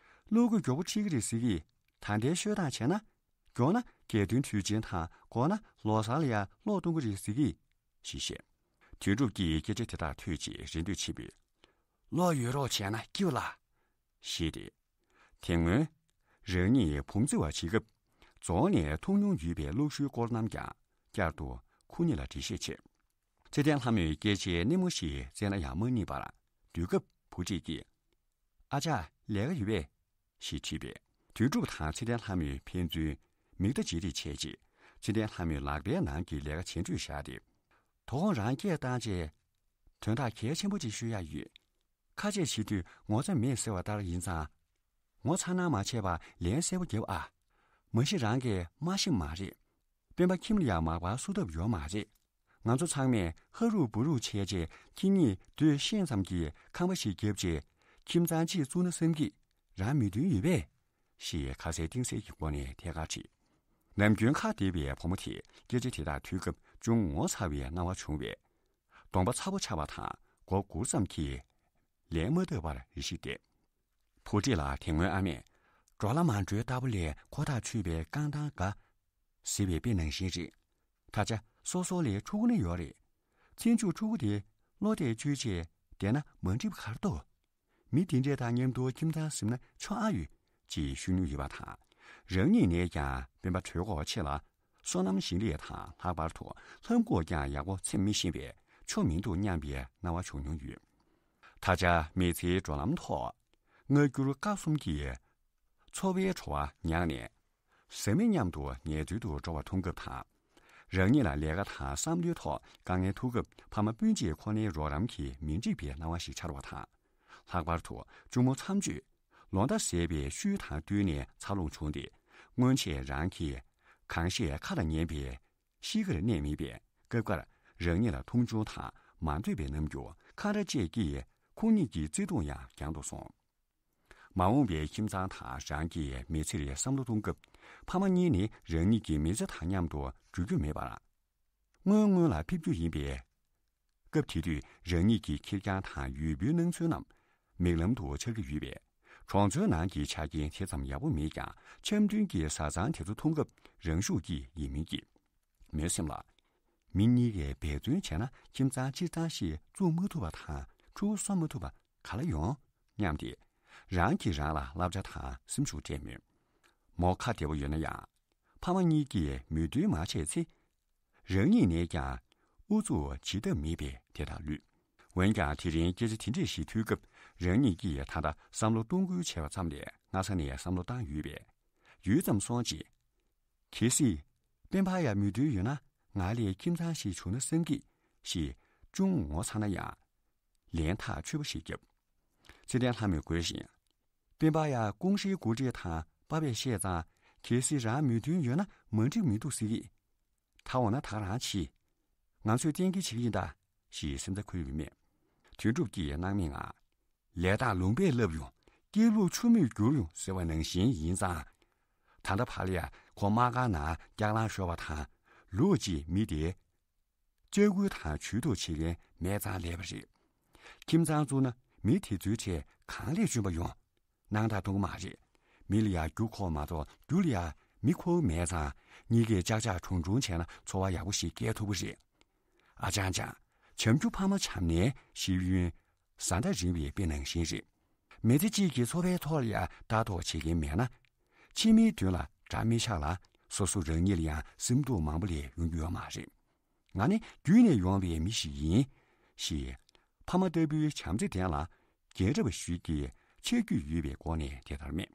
གློག་སྒོ་མགྱོགས་པོ་ཁྲིད་ཀྱི་རེད་ཟེར་གི། ད་ལྟའི་ཤོད་སྟངས་བྱས་ན། མགྱོགས་ན་རྒྱལ་སྟོན་དུས་ཆེན་དང་འགོར་ན་ལོ་གསར་ལ་ཡང་གློག་གཏོང་གི་རེད་ཟེར་གི། ཞེས་བཤད། དོན་གྲུབ་ཀྱིས་སྐད་ཆ་དེ་དག་ཐོས་རྗེས་རེ་འདོད་ཆེན་པོས། གློག་ཡོད་རོགས་བྱས་ན་སྐྱིད་པ་ལ། ཞེས་ཏེ། དེ་སྔོན། རང་ཉིད་བུམ་བརྩི་བ་བྱེད་སྐབས། རྫོང་ནས་མཐོང་མྱོང་ཡོད་པའི་གློག་ཤུལ་སྐོར་རྣམས་ཀྱང་བསྐྱར་དུ་ཁོ་གཉིས་ལ་འགྲེལ་བཤད་བྱས། ཚེ་བརྟན་ལྷ་མོས་སྐད་ཆའི་སྣེ་མོ་ཞིག་བཙལ་ན་ཡང་མ་རྙེད་པར་སྡོད་སྐབས་བུ་ཁྲིད་ཀྱིས། ཨ་ཅག་ལས་ཀ་ཡོད་པས། ཞེས་དྲིས་པས། དོན་གྲུབ་དང་ཚེ་བརྟན་ལྷ་མོས་ཕན་ཚུན་མིག་ལྟ་བྱེད་རེས་བྱས་རྗེས་ཚེ་བརྟན་ལྷ་མོས་ལག་པའི་ནང་གི་ལས་ཀ་བྱེད་འཕྲོས་བཞག་སྟེ། དོ་དགོང་རང་སྐད་བཏང་རྗེས། དོན་དག་གལ་ཆེན་པོ་ཅིག་ཤོད་ཡ་ཡོད། ཁ་ཆད་བྱེད་དུས་ངོ་ཚ་མེད་ཟེར་བ་ལྟར་ཡིན་ཙང་། ངོ་ཚ་སྣང་མ་བྱས་པར་ལན་གསལ་པོ་རྒྱབ་ཨ། མ་གཞི་རང་གིས་མ་ཤེས་མ་རེད། སྤེན་པ་ཁྱིམ་ལ་ཡང་མག་པར་བསུ་ཐབས་ཡོད་མ་རེད། ང་ཚོ་ཚང་མས་ཧ་རུབ་བུ་རུབ་བྱས་རྗེས་ཁྱེད་གཉིས་སྡོད་ཤེས་ཙམ་གྱིས་ཁང་པ་ཞིག་བརྒྱབ་རྗེས་ཁྱིམ་ཚང་གཅིག་བཙུགས་ན་བསམ་གྱི། རང་མོས་མཐུན་ཡོད་པས། ཞེས་ཁ་གསལ་གཏིང་གསལ་གྱི་སྒོ་ནས་ཐད་ཀར་དྲིས། ནམ་རྒྱུན་ཁ་བདེ་བའི་བུ་མོ་དེས་སྐད་ཆ་དེ་དག་ཐོས་སྐབས་ཅུང་ངོ་ཚ་བའི་སྣང་བ་བྱུང་བས། གདོང་པ་ཚ་པོ་ཆགས་པ་དང་མགོ་སྒུར་ཙམ་གྱིས་ལན་མ་བཏབ་པར་རེ་ཞིག་བསྡད། བུ་ཁྲིད་ལ་དེ་སྔོན་ཨ་མས་གྲོ་ལ་མ་འགྲོའི་ལྟ་བུ་ལས་ཁོ་ཐག་ཆོད་པའི་རྐང་ཐང་དགའ་ཟེར་བའི་དཔེ་ནང་བཞིན་རེད། ད་ཆ་སོ་སོ་ལ་ཕྲུ་གུ་ནི་ཡོད་རེད། ཚེ་མཇུག་ཕྲུ་གུ་དེ་བློ་གཏད་བཅོལ་བྱས་བསྡད་ན་མ་འགྲིག་པ་ག་རེ་འདུག་མི་དེ་འདྲས་དང་མཉམ་དུ་ཁྱིམ་ཚང་ཟིན་ན་ཆོག་ཨ་ཡོད་ཅེས་ཤོད་མྱོང་ཡོད་པ་དང་། རང་ཉིད་ནས་ཀྱང་སྤེན་པ་གྲོད་ཁོག་ཆེ་ལ་སོ་ནམ་ཞིང་ལས་དང་ལྷག་པར་དུ་ལྷམ་གོག་ཀྱང་ཡག་པོ་འཚེམ་མི་ཤེས་པས་ཆོ་མི་འདུག་སྙམ་པའི་སྣང་བ་བྱུང་མྱོང་ཡོད། ད་ཆ་མི་ཚེའི་འགྲོ་ལམ་ཐོག་སྔ་འགྱུར་སྐར་གསུམ་གྱི་འཚོ་བའི་བྲོ་བ་མྱངས་ནས། བཟའ་མི་མཉམ་དུ་ཉལ་ཐུལ་དུ་འགྲོ་བ་མཐོང་སྐབས་དང་། རང་ཉིད་ལ་ལས་ཀ་དང་བསམ་བློའི་ཐོག་དཀའ་ངལ་ཐུག་སྐབས་ཕ་མ་སྤུན་མཆེད་ཁོ་ནའི་རོགས་རམ་གྱིས་མི་འགྲིག་པའི་སྣང་བ་ཞིག་འཆར་བ་དང་། ལྷག་པར་དུ་གཅུང་མོ་མཚམས་གཅོད་ལོ་ཟླ་ཟད་པའི་ཤུལ་དང་བསྟུན་ནས་འཚར་ལོངས་བྱུང་སྟེ། སྔོན་ཆད་རང་གིས་གང་བཤད་ཁ་ལ་ཉན་པའི་གཤིས་ཀར་གནས་མེད་པས་སྐབས་འགར་རང་ཉིད་ལ་མཐོང་ཆུང་དང་མ་འདོད་པའི་རྣམ་འགྱུར་འཁང་ར་བཅས་ཀྱིས་ཁོང་གཉིས་ཀྱི་བརྩེ་དུང་ཡང་འགྱངས་དུ་སོང་། མ་འོངས་པའི་ཁྱིམ་ཚང་དང་རང་གི་མི་ཚེར་བསམ་བློ་གཏོང་སྐབས་ཕ་མ་གཉིས་ནི་རང་ཉིད་ཀྱི་མི་ཚེ་དང་མཉམ་དུ་འགྲོ་རྒྱུ་མེད་པར། སྔོན་སྔོན་ལ་ཕེབས་རྒྱུ་ཡིན་པས། སྐབས་དེ་དུས་རང་ཉིད་ཀྱི་ཁེར་རྐྱང་དང་ཡུལ་པོའི་སྣང་ཚུལ་རྣམས་མིག་ལམ་དུ་འཆར་གྱི་ཡོད་པས། གྲོང་ཚོའི་ནང་གི་ཆ་རྐྱེན་དེ་ཙམ་ཡག་པོ་མེད་ཀྱང་འཆམ་མཐུན་གྱི་བཟའ་ཚང་དེ་ཚོ་མཐོང་སྐབས་རང་ཤུགས་ཀྱིས་ཡིན་མིན་གྱི། མོའི་སེམས་ལ། མི་གཉིས་ཀས་འབད་བརྩོན་བྱས་ན་ཁྱིམ་ཚང་སྤྱིར་བཏང་ཞིག་བཙུགས་མ་ཐུབ་པ་དང་ཕྲུ་གུ་གསོ་མ་ཐུབ་པ་ག་ལ་ཡོང་སྙམ་སྟེ། རང་གིས་རང་ལ་བསླབ་བྱ་དང་སེམས་ཤུགས་སྤྲད་མོད། མོ་ཁ་བདེ་པོ་ཡོད་ན་ཡང་། ཕ་མ་གཉིས་ཀྱིས་མོས་མཐུན་མ་བྱས་ཚེ། རང་ཉིད་ནས་ཀྱང་ཨུ་ཚུགས་བྱེད་ཐབས་མེད་པས་དེ་ལྟར་ལུས། འོན་ཀྱང་དེ་རིང་སྐད་ཆ་དེ་འདྲས་ཞིག་ཐོས་སྐབས་རང་ཉིད་ཀྱིས་ད་ལྟ་བསམ་བློ་གཏོང་ཁུལ་བྱས་པ་ཙམ་ལས་སྔ་ས་ནས་བསམ་བློ་བཏང་ཡོད་པས། ཡུད་ཙམ་སོང་རྗེས། གལ་སྲིད། སྤེན་པ་ཡ་མོས་མཐུན་ཡོད་ན་ང་ལ་ཁྱིམ་ཚང་ཞིག་བྱུང་ན་བསམ་གྱི། ཞེས་ཅུང་ངོ་ཚ་ན་ཡང་། ལན་ཐག་ཆོད་པོ་ཞིག་བརྒྱབ། ཚེ་བརྟན་ལྷ་མོས་དགོད་བཞིན། སྤེན་པ་ཡ་ཀུང་ཧྲེའི་འགོ་ཁྲིད་དང་པ་ཕས་བཤད་ཙང་གལ་སྲིད་རང་མོས་མཐུན་ཡོད་ན་མ་འགྲིག་མི་འདུག་ཟེར་གི། ད་འོ་ན་ད་རང་གྱིས། ང་ཚོས་གཏན་འཁེལ་བྱེད་ཀྱི་ཡིན་ད། ཞེས་སེམས་རྩ་འཁོལ་ཡོད་མེད། དོན་གྲུབ་ཀྱིས་སྣང་མེད་ངང་། ལས་དང་ལུང་པས་བསླབས་ཡོང་། སྐྱེས་ལུག་ཆུ་མོས་བསྒྱུར་ཡོང་ཟེར་བ་ནང་བཞིན་ཡིན་ཙང་། ད་ལྟ་བར་ལ་ཡ་ཁོ་དམག་སྒར་ནང་སྐྱག་ལང་ཤོར་བ་དང་ལུག་ཅིག་མི་དེ། ལྕགས་སྐུལ་དང་ཇུས་གཏོགས་བྱེད་མཁན་མེད་ཙང་ལས་པ་རེད། ཁྱིམ་ཚང་བཙུགས་ན་མི་དེ་ཚོའི་གྲས་གང་ལས་འཇོན་པ་ཡོང་། སྣང་དག་གཏོང་གི་མ་རེད། མི་ལ་ཡ་རྒྱུ་མཁོ་བ་མ་གཏོགས་རྒྱུ་ལ་ཡ་མི་མཁོ་བ་མེད་ཙང་གཉིས་ཀས་ཅག་ཅག་གྲུང་གྲུང་བྱས་ན་འཚོ་བ་ཡག་པོ་ཞིག་སྐྱེལ་ཐུབ་ཀྱི་རེད། ཨ་ཅང་ཅང་། བྱམས་རྒྱུ་ཕ་མ་བྱམས་ནས་ཤེས་ཡོན་བཟའ་ཟླ་རིང་བའི་དཔེ་ནང་བཞིན་རེད། མི་ཚེ་གཅིག་གི་འཚོ་བའི་ཐོག་ལ་ཡ་ལྟ་རྟོག་བྱེད་མཁན་མེད་ན། ཕྱི་མིའི་མདུན་ལ་འདྲ་མི་ཆགས་ལ་སོ་སོ་རང་ཉིད་ལ་ཡང་སེམས་སྡུག་མང་པོ་ལས་ཡོང་རྒྱུ་ཡོད་མ་རེད། ང་ནི་རྒྱུད་ནས་ཡོང་བའི་མི་ཞིག་ཡིན། ཞེས། ཕ་མ་ལྟ་བུའི་བྱམས་བརྩེ་ལྡན་ལ་རྒན་གྲས་པ་ཞིག་གི་ཆེ་བརྒྱུད་ཡོད་པའི་སྒོ་ནས་དེ་ལྟར་སྨྲས།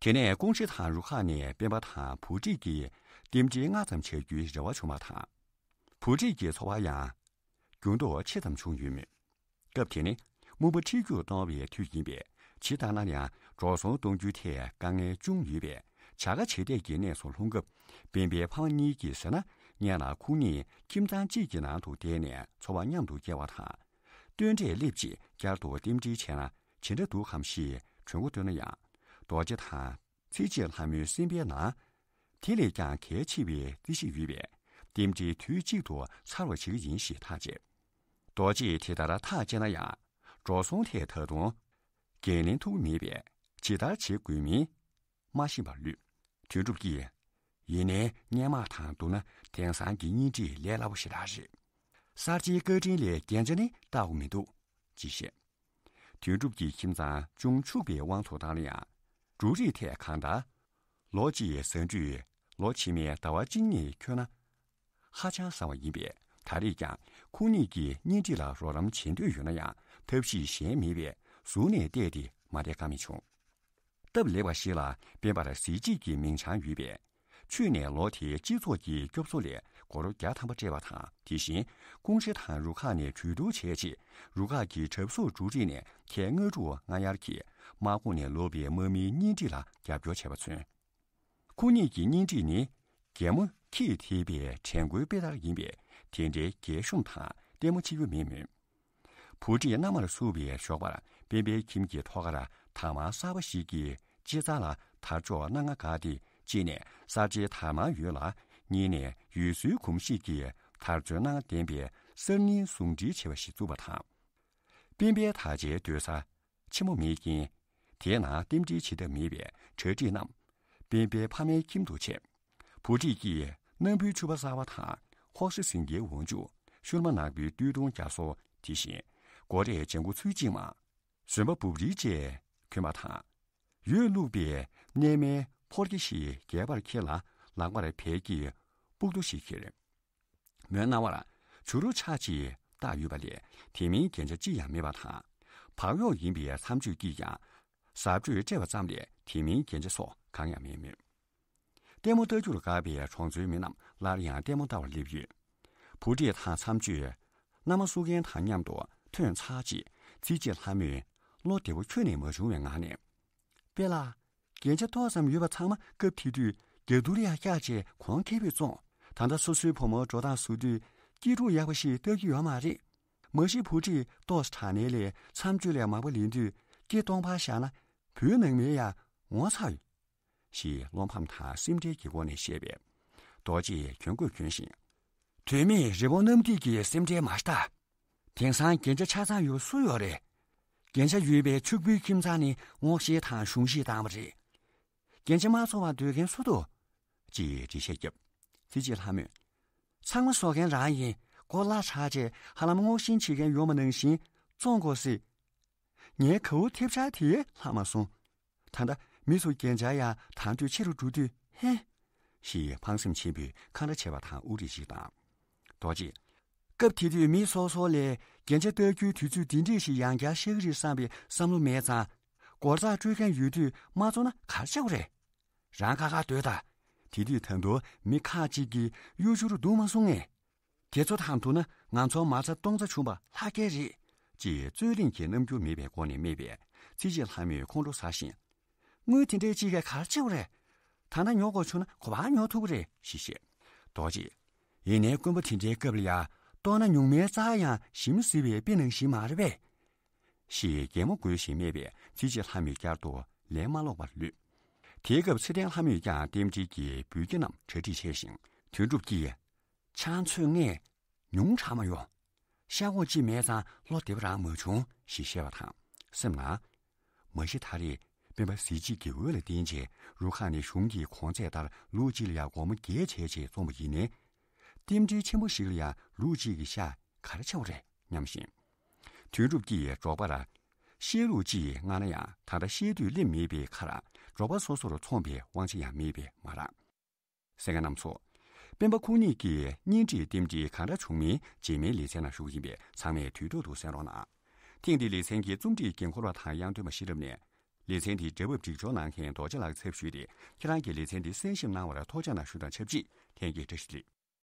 དེ་ནས་ཀུང་ཧྲེ་དང་རུ་ཁག་ནས་སྤེན་པ་དང་བུ་ཁྲིད་ཀྱིས་རྟེན་འབྲེལ་སྔ་ཙམ་བྱ་རྒྱུའི་རེ་བ་བྱུང་བ་དང་། བུ་ཁྲིད་ཀྱི་འཚོ་བ་ཡང་འགྱུར་ལྡོག་ཆེ་ཙམ་བྱུང་ཡོད་མོད། སྐབས་དེ་ནི་རྨོངས་པ་ཁྲིད་རྒྱུག་གཏོང་བའི་དུས་ཡིན་པས་ཇི་ལྟར་ན་ཡང་འགྲོ་སོང་གཏོང་རྒྱུའི་ཐད་དཀའ་ངལ་ཅུང་ཡོད་པས་ བྱ་དགའ་བྱེད་གཏད་ཀྱི་གནས་སུ་ལྷུང་སྐབས། སྤེན་པའི་ཕ་མ་གཉིས་ཀྱིས་ཟེར་ན། སྔོན་ལ་ཁོང་གཉིས་ཁྱིམ་ཚང་གཅིག་གི་ནང་དུ་བསྡད་ནས་འཚོ་བ་མཉམ་དུ་སྐྱེལ་བ་དང་། སྟོན་འབྲས་སླེབས་རྗེས་བསྐྱར་དུ་རྟེན་འབྲེལ་བྱས་ན་ཇི་འདྲ་འདུག་གམ་ཞེས་དྲི་བ་བཏོན་ན་ཡང་། རྡོ་རྗེ་དང་། ཚེ་སྐྱིད་ལྷ་མོའི་སེམས་པའི་ནང་། དེ་ལས་ཀྱང་གལ་ཆེ་བའི་རྩིས་གཞི་ཡོད་པས། རྟེན་འབྲེལ་དུས་གཅིག་ཏུ་ཚར་བ་བྱེད་ཀྱི་ཡིན་ཞེས་ཐག་བཅད། རྡོ་རྗེས་དེ་ལྟར་ཐག་བཅད་ན་ཡང་། འགྲོ་སོང་ཐད་ད་དུང་། འགན་ལེན་ཐུབ་ཀྱི་མེད་པས། ཇི་ལྟར་བྱེད་དགོས་མིན། མ་ཤེས་པར་ལུས། དོན་གྲུབ་ཀྱིས། ཡིན་ནའི་སྔོན་མ་དང་བསྡུར་ན་དེང་སང་གི་གཉེན་སྒྲིག་ལས་སླ་པོ་ཞེ་དྲག་རེད། གསར་བརྗེའི་བཀའ་དྲིན་ལས་རྒྱན་ཆ་ནི་བཏགས་དགོས་མི་འདུག་ཅེས་བཤད། དོན་གྲུབ་ཀྱི་ཁྱིམ་ཚང་ཅུང་ཕྱུག་པའི་དབང་དུ་བཏང་ན་ཡང་། འབྲུ་རིགས་ཐད་གང་ལྟར། ལོ་གཅིག་ཟ་འབྲུས་ལོ་ཕྱི་མའི་ཟླ་བ་གཅིག་གཉིས་ཁྱོན་ན་ཧ་ཅང་བཟང་བ་ཡིན་པས། ད་རེས་ཀྱང་ཁོང་གཉིས་ཀྱི་གཉེན་སྒྲིག་ལ་རོགས་རམ་བྱེད་འདོད་ཡོད་ན་ཡང་། ཐབས་ཤེས་གཞན་མེད་པས་ཟུར་ནས་བལྟས་ཏེ་མ་བསྡད་ཀ་མེད་བྱུང་། སྟབས་ལེགས་པ་ཞིག་ལ་སྤེན་པར་གཟི་བརྗིད་ཀྱི་མིང་བྱང་ཡོད་པས། ཆུས་ནས་ལོ་དེའི་སྤྱི་ཚོགས་ཀྱི་སྐྱོབ་གསོ་ལས་སྒོར་བརྒྱ་ཐམ་པ་སྤྲད་པ་དང་། དེ་བཞིན་ཀུང་ཧྲེ་དང་རུ་ཁག་ནས་གྲོས་བསྡུར་བྱས་རྗེས། རུ་ཁག་གི་གྲབས་གསོག་འབྲུ་རིགས་ནས་ཁལ་ལྔ་དྲུག་སྔ་གཡར་གྱིས་དམག་ཁོངས་ནས་ལོག་པའི་དམག་མིའི་གཉེན་སྒྲིག་ལ་རྒྱབ་སྐྱོར་བྱས་པ་མཚོན། ཁོ་གཉིས་ཀྱི་གཉེན་སྒྲིག་ནི་རྒན་མོ་ཁྱིས་དེད་པའི་དྲན་སྐུལ་དཔེ་ལྟར་ཡིན་པས། དེ་འདྲའི་རྒྱས་ཤོམ་དང་ལྟད་མོ་ཆེ་རྒྱུ་མེད་མོད། བུ་ཁྲིད་མནའ་མར་བསུ་བའི་ཞོགས་པར་སྤེན་པའི་ཁྱིམ་གྱི་ཐོག་ཁར་དར་དམར་གསར་པ་ཞིག་གི་སྤྱི་ཚང་ལ་དར་ལྕོག་སྣ་ལྔ་བཀལ་ཏེ། གཅིག་ནས་གསར་བརྗེའི་དར་དམར་འོད་ལ། གཉིས་ནས་འོད་ཟེར་གོམས་གཤིས་ཀྱི་དར་ཚོན་སྣ་ལྔ་ལྡན་པའི་གསར་རྙིང་ཟུང་འབྲེལ་བྱས་པ་ཞིག་བཙུགས་པ་དང་། སྤེན་པའི་དར་ཆའི་སྡོད་ས་ཆེན་མོ་མེད་རྐྱེན། དེའི་ནང་རྟེན་འབྲེལ་བྱེད་ཐབས་མེད་པས། གྲ་སྒྲིག་རྣམས་སྤེན་པའི་ཕ་མའི་ཁྱིམ་དུ་བྱས། བུ་ཁྲིད་ཀྱིས་སྣམ་བུའི་ཕྱུ་པ་གསར་པ་དང་ཧོག་སེ་སེང་གེའི་འོག་འཇུག་ཤུར་མ་ནག་པོའི་སྟོད་ཐུང་རྒྱ་སོ། དེ་བཞིན་སྒོ་རས་ལྗང་གུ་ཚུལ་གཅིག་མ། ཟོན་པ་འབུབ་རིལ་བཅས་གྱོན་པ་དང་། འོད་བླུགས་པའི་གནས་མལ་ཕོར་སྐྱ་ཞིག་སྒལ་པར་འཁྱེར་ལ། ལག་པར་བལ་གྱི་སྤུག་རྡོ་ཞིག་འཁྱེར། མོའི་རྣ་བར་བྱུ་རུ་ཆག་ཅིག་བཏགས་ཡོད་པ་ལས། དེ་མིན་རྒྱན་ཆ་ཅི་ཡང་མེད་པ་དང་། བག་ཡོག་ཡིན་པའི་མཚམས་གཅོད་ཀྱིས་ཀྱང་གཟབ་སྤྲོས་སྤྲས་པ་ཙམ་ལས། དེ་མིན་རྒྱན་ཆ་སོགས་གང་ཡང་མེད་མོད། ལྟད་མོ་ལྟ་རྒྱུར་དགའ་བའི་གྲོང་ཚོའི་མི་རྣམས་སླར་ཡང་ལྟད་མོ་ལྟ་བར་སླེབས་ཡོད། བུ་ཁྲིད་དང་མཚམས་གཅོད། མནའ་མ་བསུ་མཁན་དང་མཉམ་དུ་ཐོན་ཚར་རྗེས། ཚེ་སྐྱིད་ལྷ་མོས་བློ་བདེ་པོ་ཁྱོན་ནས་མ་བྱུང་བའི་ངང་ནས། པེ་ལགས། རྒྱན་ཆ་ཏོག་ཙམ་ཡོད་པ་ཚང་མ་སྐབས་དེ་དུས་རྒྱ་དུར་ཡར་བཀྱགས་བྱས་གོང་ཁེ་པོས་བཙོངས། ད་ལྟ་སོ་སོའི་བུ་མོ་འགྲོ་སྟངས་བཟོ་དུས་སྐྱིད་སྡུག་ཡག་པོ་ཞིག་ལྟ་གི་ཡོད་མ་རེད། མ་གཞི་བུ་ཁྲིད་ཏོག་ཙམ་དྲག་ནའི་ལས་མཚམས་གཅོད་ལས་མང་པོ་ལེན་དུས་སྐེ་སྟོང་ཕར་བཞག་ན་བུའི་ནང་མི་ཡང་ངོ་ཚ་ཡོད། ཞེས་བློ་ཕམ་དང་སེམས་ཁྲལ་གྱི་སྒོ་ནས་བཤད་པས། རྡོ་རྗེས་གྱོན་གོས་གྱོན་ཞིང་། དོན་མེད་རི་བོང་གནམ་རྡིབ་ཀྱི་སེམས་ཁྲལ་མ་ལྟ། དེང་སང་རྒྱན་ཆ་ཆ་ཚང་ཡོད་སུ་ཡོད་རེད། རྒྱན་ཆ་ཡོད་པའི་ཕྱུག་པོའི་ཁྱིམ་ཚང་ནི་སྔོག་བཤེར་དང་གཞུང་བཞེས་བཏང་བ་རེད། རྒྱན་ཆ་མ་བཙོང་བར་སྡོད་མཁན་སུ་འདུག་ཅེས་འགྲེལ་བཤད་བརྒྱབ། ཚེ་སྐྱིད་ལྷ་མོས། ཚང་མ་བཟོ་མཁན་རང་ཡིན། མགོ་བླ་གྲགས་བྱས་ཧ་ལམ་སྔོག་བཤེར་བྱེད་མཁན་ཡོད་མ་ནང་བཞིན་བཙོང་དགོས་སྲིད། ངའི་གའུ་ཐེབས་ཆག་དེ་ལྷག་མ་སོང་། ད་ལྟ་མི་ཚོ་རྒྱན་ཆ་ཡང་དང་དུས་ཆེ་རུ་འགྲོ་དུས་ཧེ། ཞེས་ཕངས་སེམས་ཆེན་པོས་ཁ་འདྲ་བྱས་པ་དང་དབུ་ཁྲིད་ཅིག་དང་། རྡོ་རྗེ། སྐབས་དེ་དུས་མི་སོ་སོ་ལས་རྒྱན་ཆ་ལྟ་རྒྱུའི་དུས་ཚོད་འདི་འདྲས་ཤིག་ཡང་བསྐྱར་ཤར་གི་རེད་བསམ་པའི་བསམ་བློ་མེད་ཙང་། སྒོར་རྩག་སྤྲོད་མཁན་ཡོད་དུས་མ་བཙོང་ན་ག་རེ་བྱེད་དགོས་རེད། རང་ཁ་ཁ་སྡོད་དང་། དེ་དུས་ད་དུང་མི་ཁག་ཅིག་གིས་གཡོ་སྒྱུར་འདུག་མ་གསུང་ངས། དེ་ཚོ་དང་བསྡུར་ན་ང་ཚོར་མ་རྩ་སྟོང་རྩ་བྱུང་བ་ལྷག་གས་རེད། ཅེས་རྩོད་གླེང་གི་རྣམ་འགྱུར་མེད་པའི་སྒོ་ནས་སྨྲས་པས། ཚེ་སྐྱིད་ལྷ་མོས་ཁོང་ཁྲོ་ཟ་བཞིན། དངུལ་དེ་འདྲའི་ཅིག་གིས་ག་རེ་བྱེད་དགོས་རེད། ད་ལྟ་ཉོ་དགོས་བྱུང་ན་ག་པར་ཉོ་ཐུབ་ཀྱི་རེད། ཞེས་བཤད། རྡོ་རྗེས། ཡིན་ནའི་དཀོན་པོ་དེ་འདྲའི་སྐབས་ལ་ཡ། ལྟོགས་ན་ཉུང་མའི་རྩྭ་ཡང་ཞིམ་ཟེར་བའི་དཔེ་ནང་བཞིན་མ་རེད་པས། ཞེས་གད་མོ་དགོད་བཞིན་སྨྲས་པས། ཚེ་སྐྱིད་ལྷ་མོས་བསྐྱར་དུ་ལན་མ་སློག་པར་ལུས། དེའི་སྐབས་ཚེ་བརྟན་ལྷ་མོས་ཀྱང་རྟེན་འབྲེལ་གྱི་འབུལ་རྒྱུ་རྣམས་གྲ་སྒྲིག་བྱས་ཤིང་། དོན་གྲུབ་ཀྱིས། ཆང་མཆོད་ངས་ཉུང་དྲགས་མ་ཡོང་། ཤ་འོག་ཅིག་མེད་ཙང་བློ་བདེ་པོ་རང་མ་བྱུང་ཞེས་བཤད་པ་དང་སེམས་ནང་། མ་གཞི་ད་རེས་སྤེན་པ་གཟི་བརྗིད་ཀྱི་འོས་ལ་བརྟེན་བྱས་རུ་ཁག་ནས་གཞུང་གི་གོང་ཚད་ལྟར་ལོ་གཅིག་ལ་ཡང་སྒོར་མོ་བརྒྱད་བྱས་བྱས་བཙོང་བ་ཡིན་ནའི། རྟེན་འབྲེལ་ཆེན་པོ་ཞིག་ལ་ཡང་ལོ་གཅིག་གི་ཤ་ག་རེ་ཆགས་པ་རེད་སྙམ་ཞིང་། དོན་གྲུབ་ཀྱིས་འབྲོག་པར་བཤད་ལུགས་ཅིག་མངགས་ན་ཡང་ད་ལྟ་བཤད་དུས་སླེབས་མེད་པའི་ཁར་འབྲོག་པ་སོ་སོར་འཚོང་པའི་དབང་ཆ་ཡང་མེད་པས་མ་རག་གསན་མཁན་རྣམ་ཚོ། སྤེན་པ་ཁོང་གཉིས་ཀྱི་གཉེན་སྒྲིག་རྟེན་འབྲེལ་གང་འདྲ་བྱུང་མིན་རྗེས་མའི་ལེ་ཚན་ནང་ཞུ་གི་ཡིན་པས་ཚང་མས་དུས་ཐོག་ཏུ་གསན་རོགས་གནང་། ཐེངས་འདིའི་ལེ་ཚན་གྱི་རྩོམ་སྒྲིག་འགན་འཁུར་བ་དང་དབྱངས་སྟོན་པ་ཤེས་རབ་ནས། ལེ་ཚན་འདིའི་སྒྲ་ཕབ་སྒྲིག་སྦྱོར་གནང་མཁན་རྡོ་རྗེ་ལགས་ཚབ་ཞུས་ཏེ། ཁྱེད་རང་གིས་ལེ་ཚན་འདི་གསན་ཞིབ་གནང་བར་ཐུགས་རྗེ་གནང་ཞུ་དང་ཆབས་ཅིག་ལྷན་རྒྱས་བཀྲ་ཤིས་བདེ་ལེགས།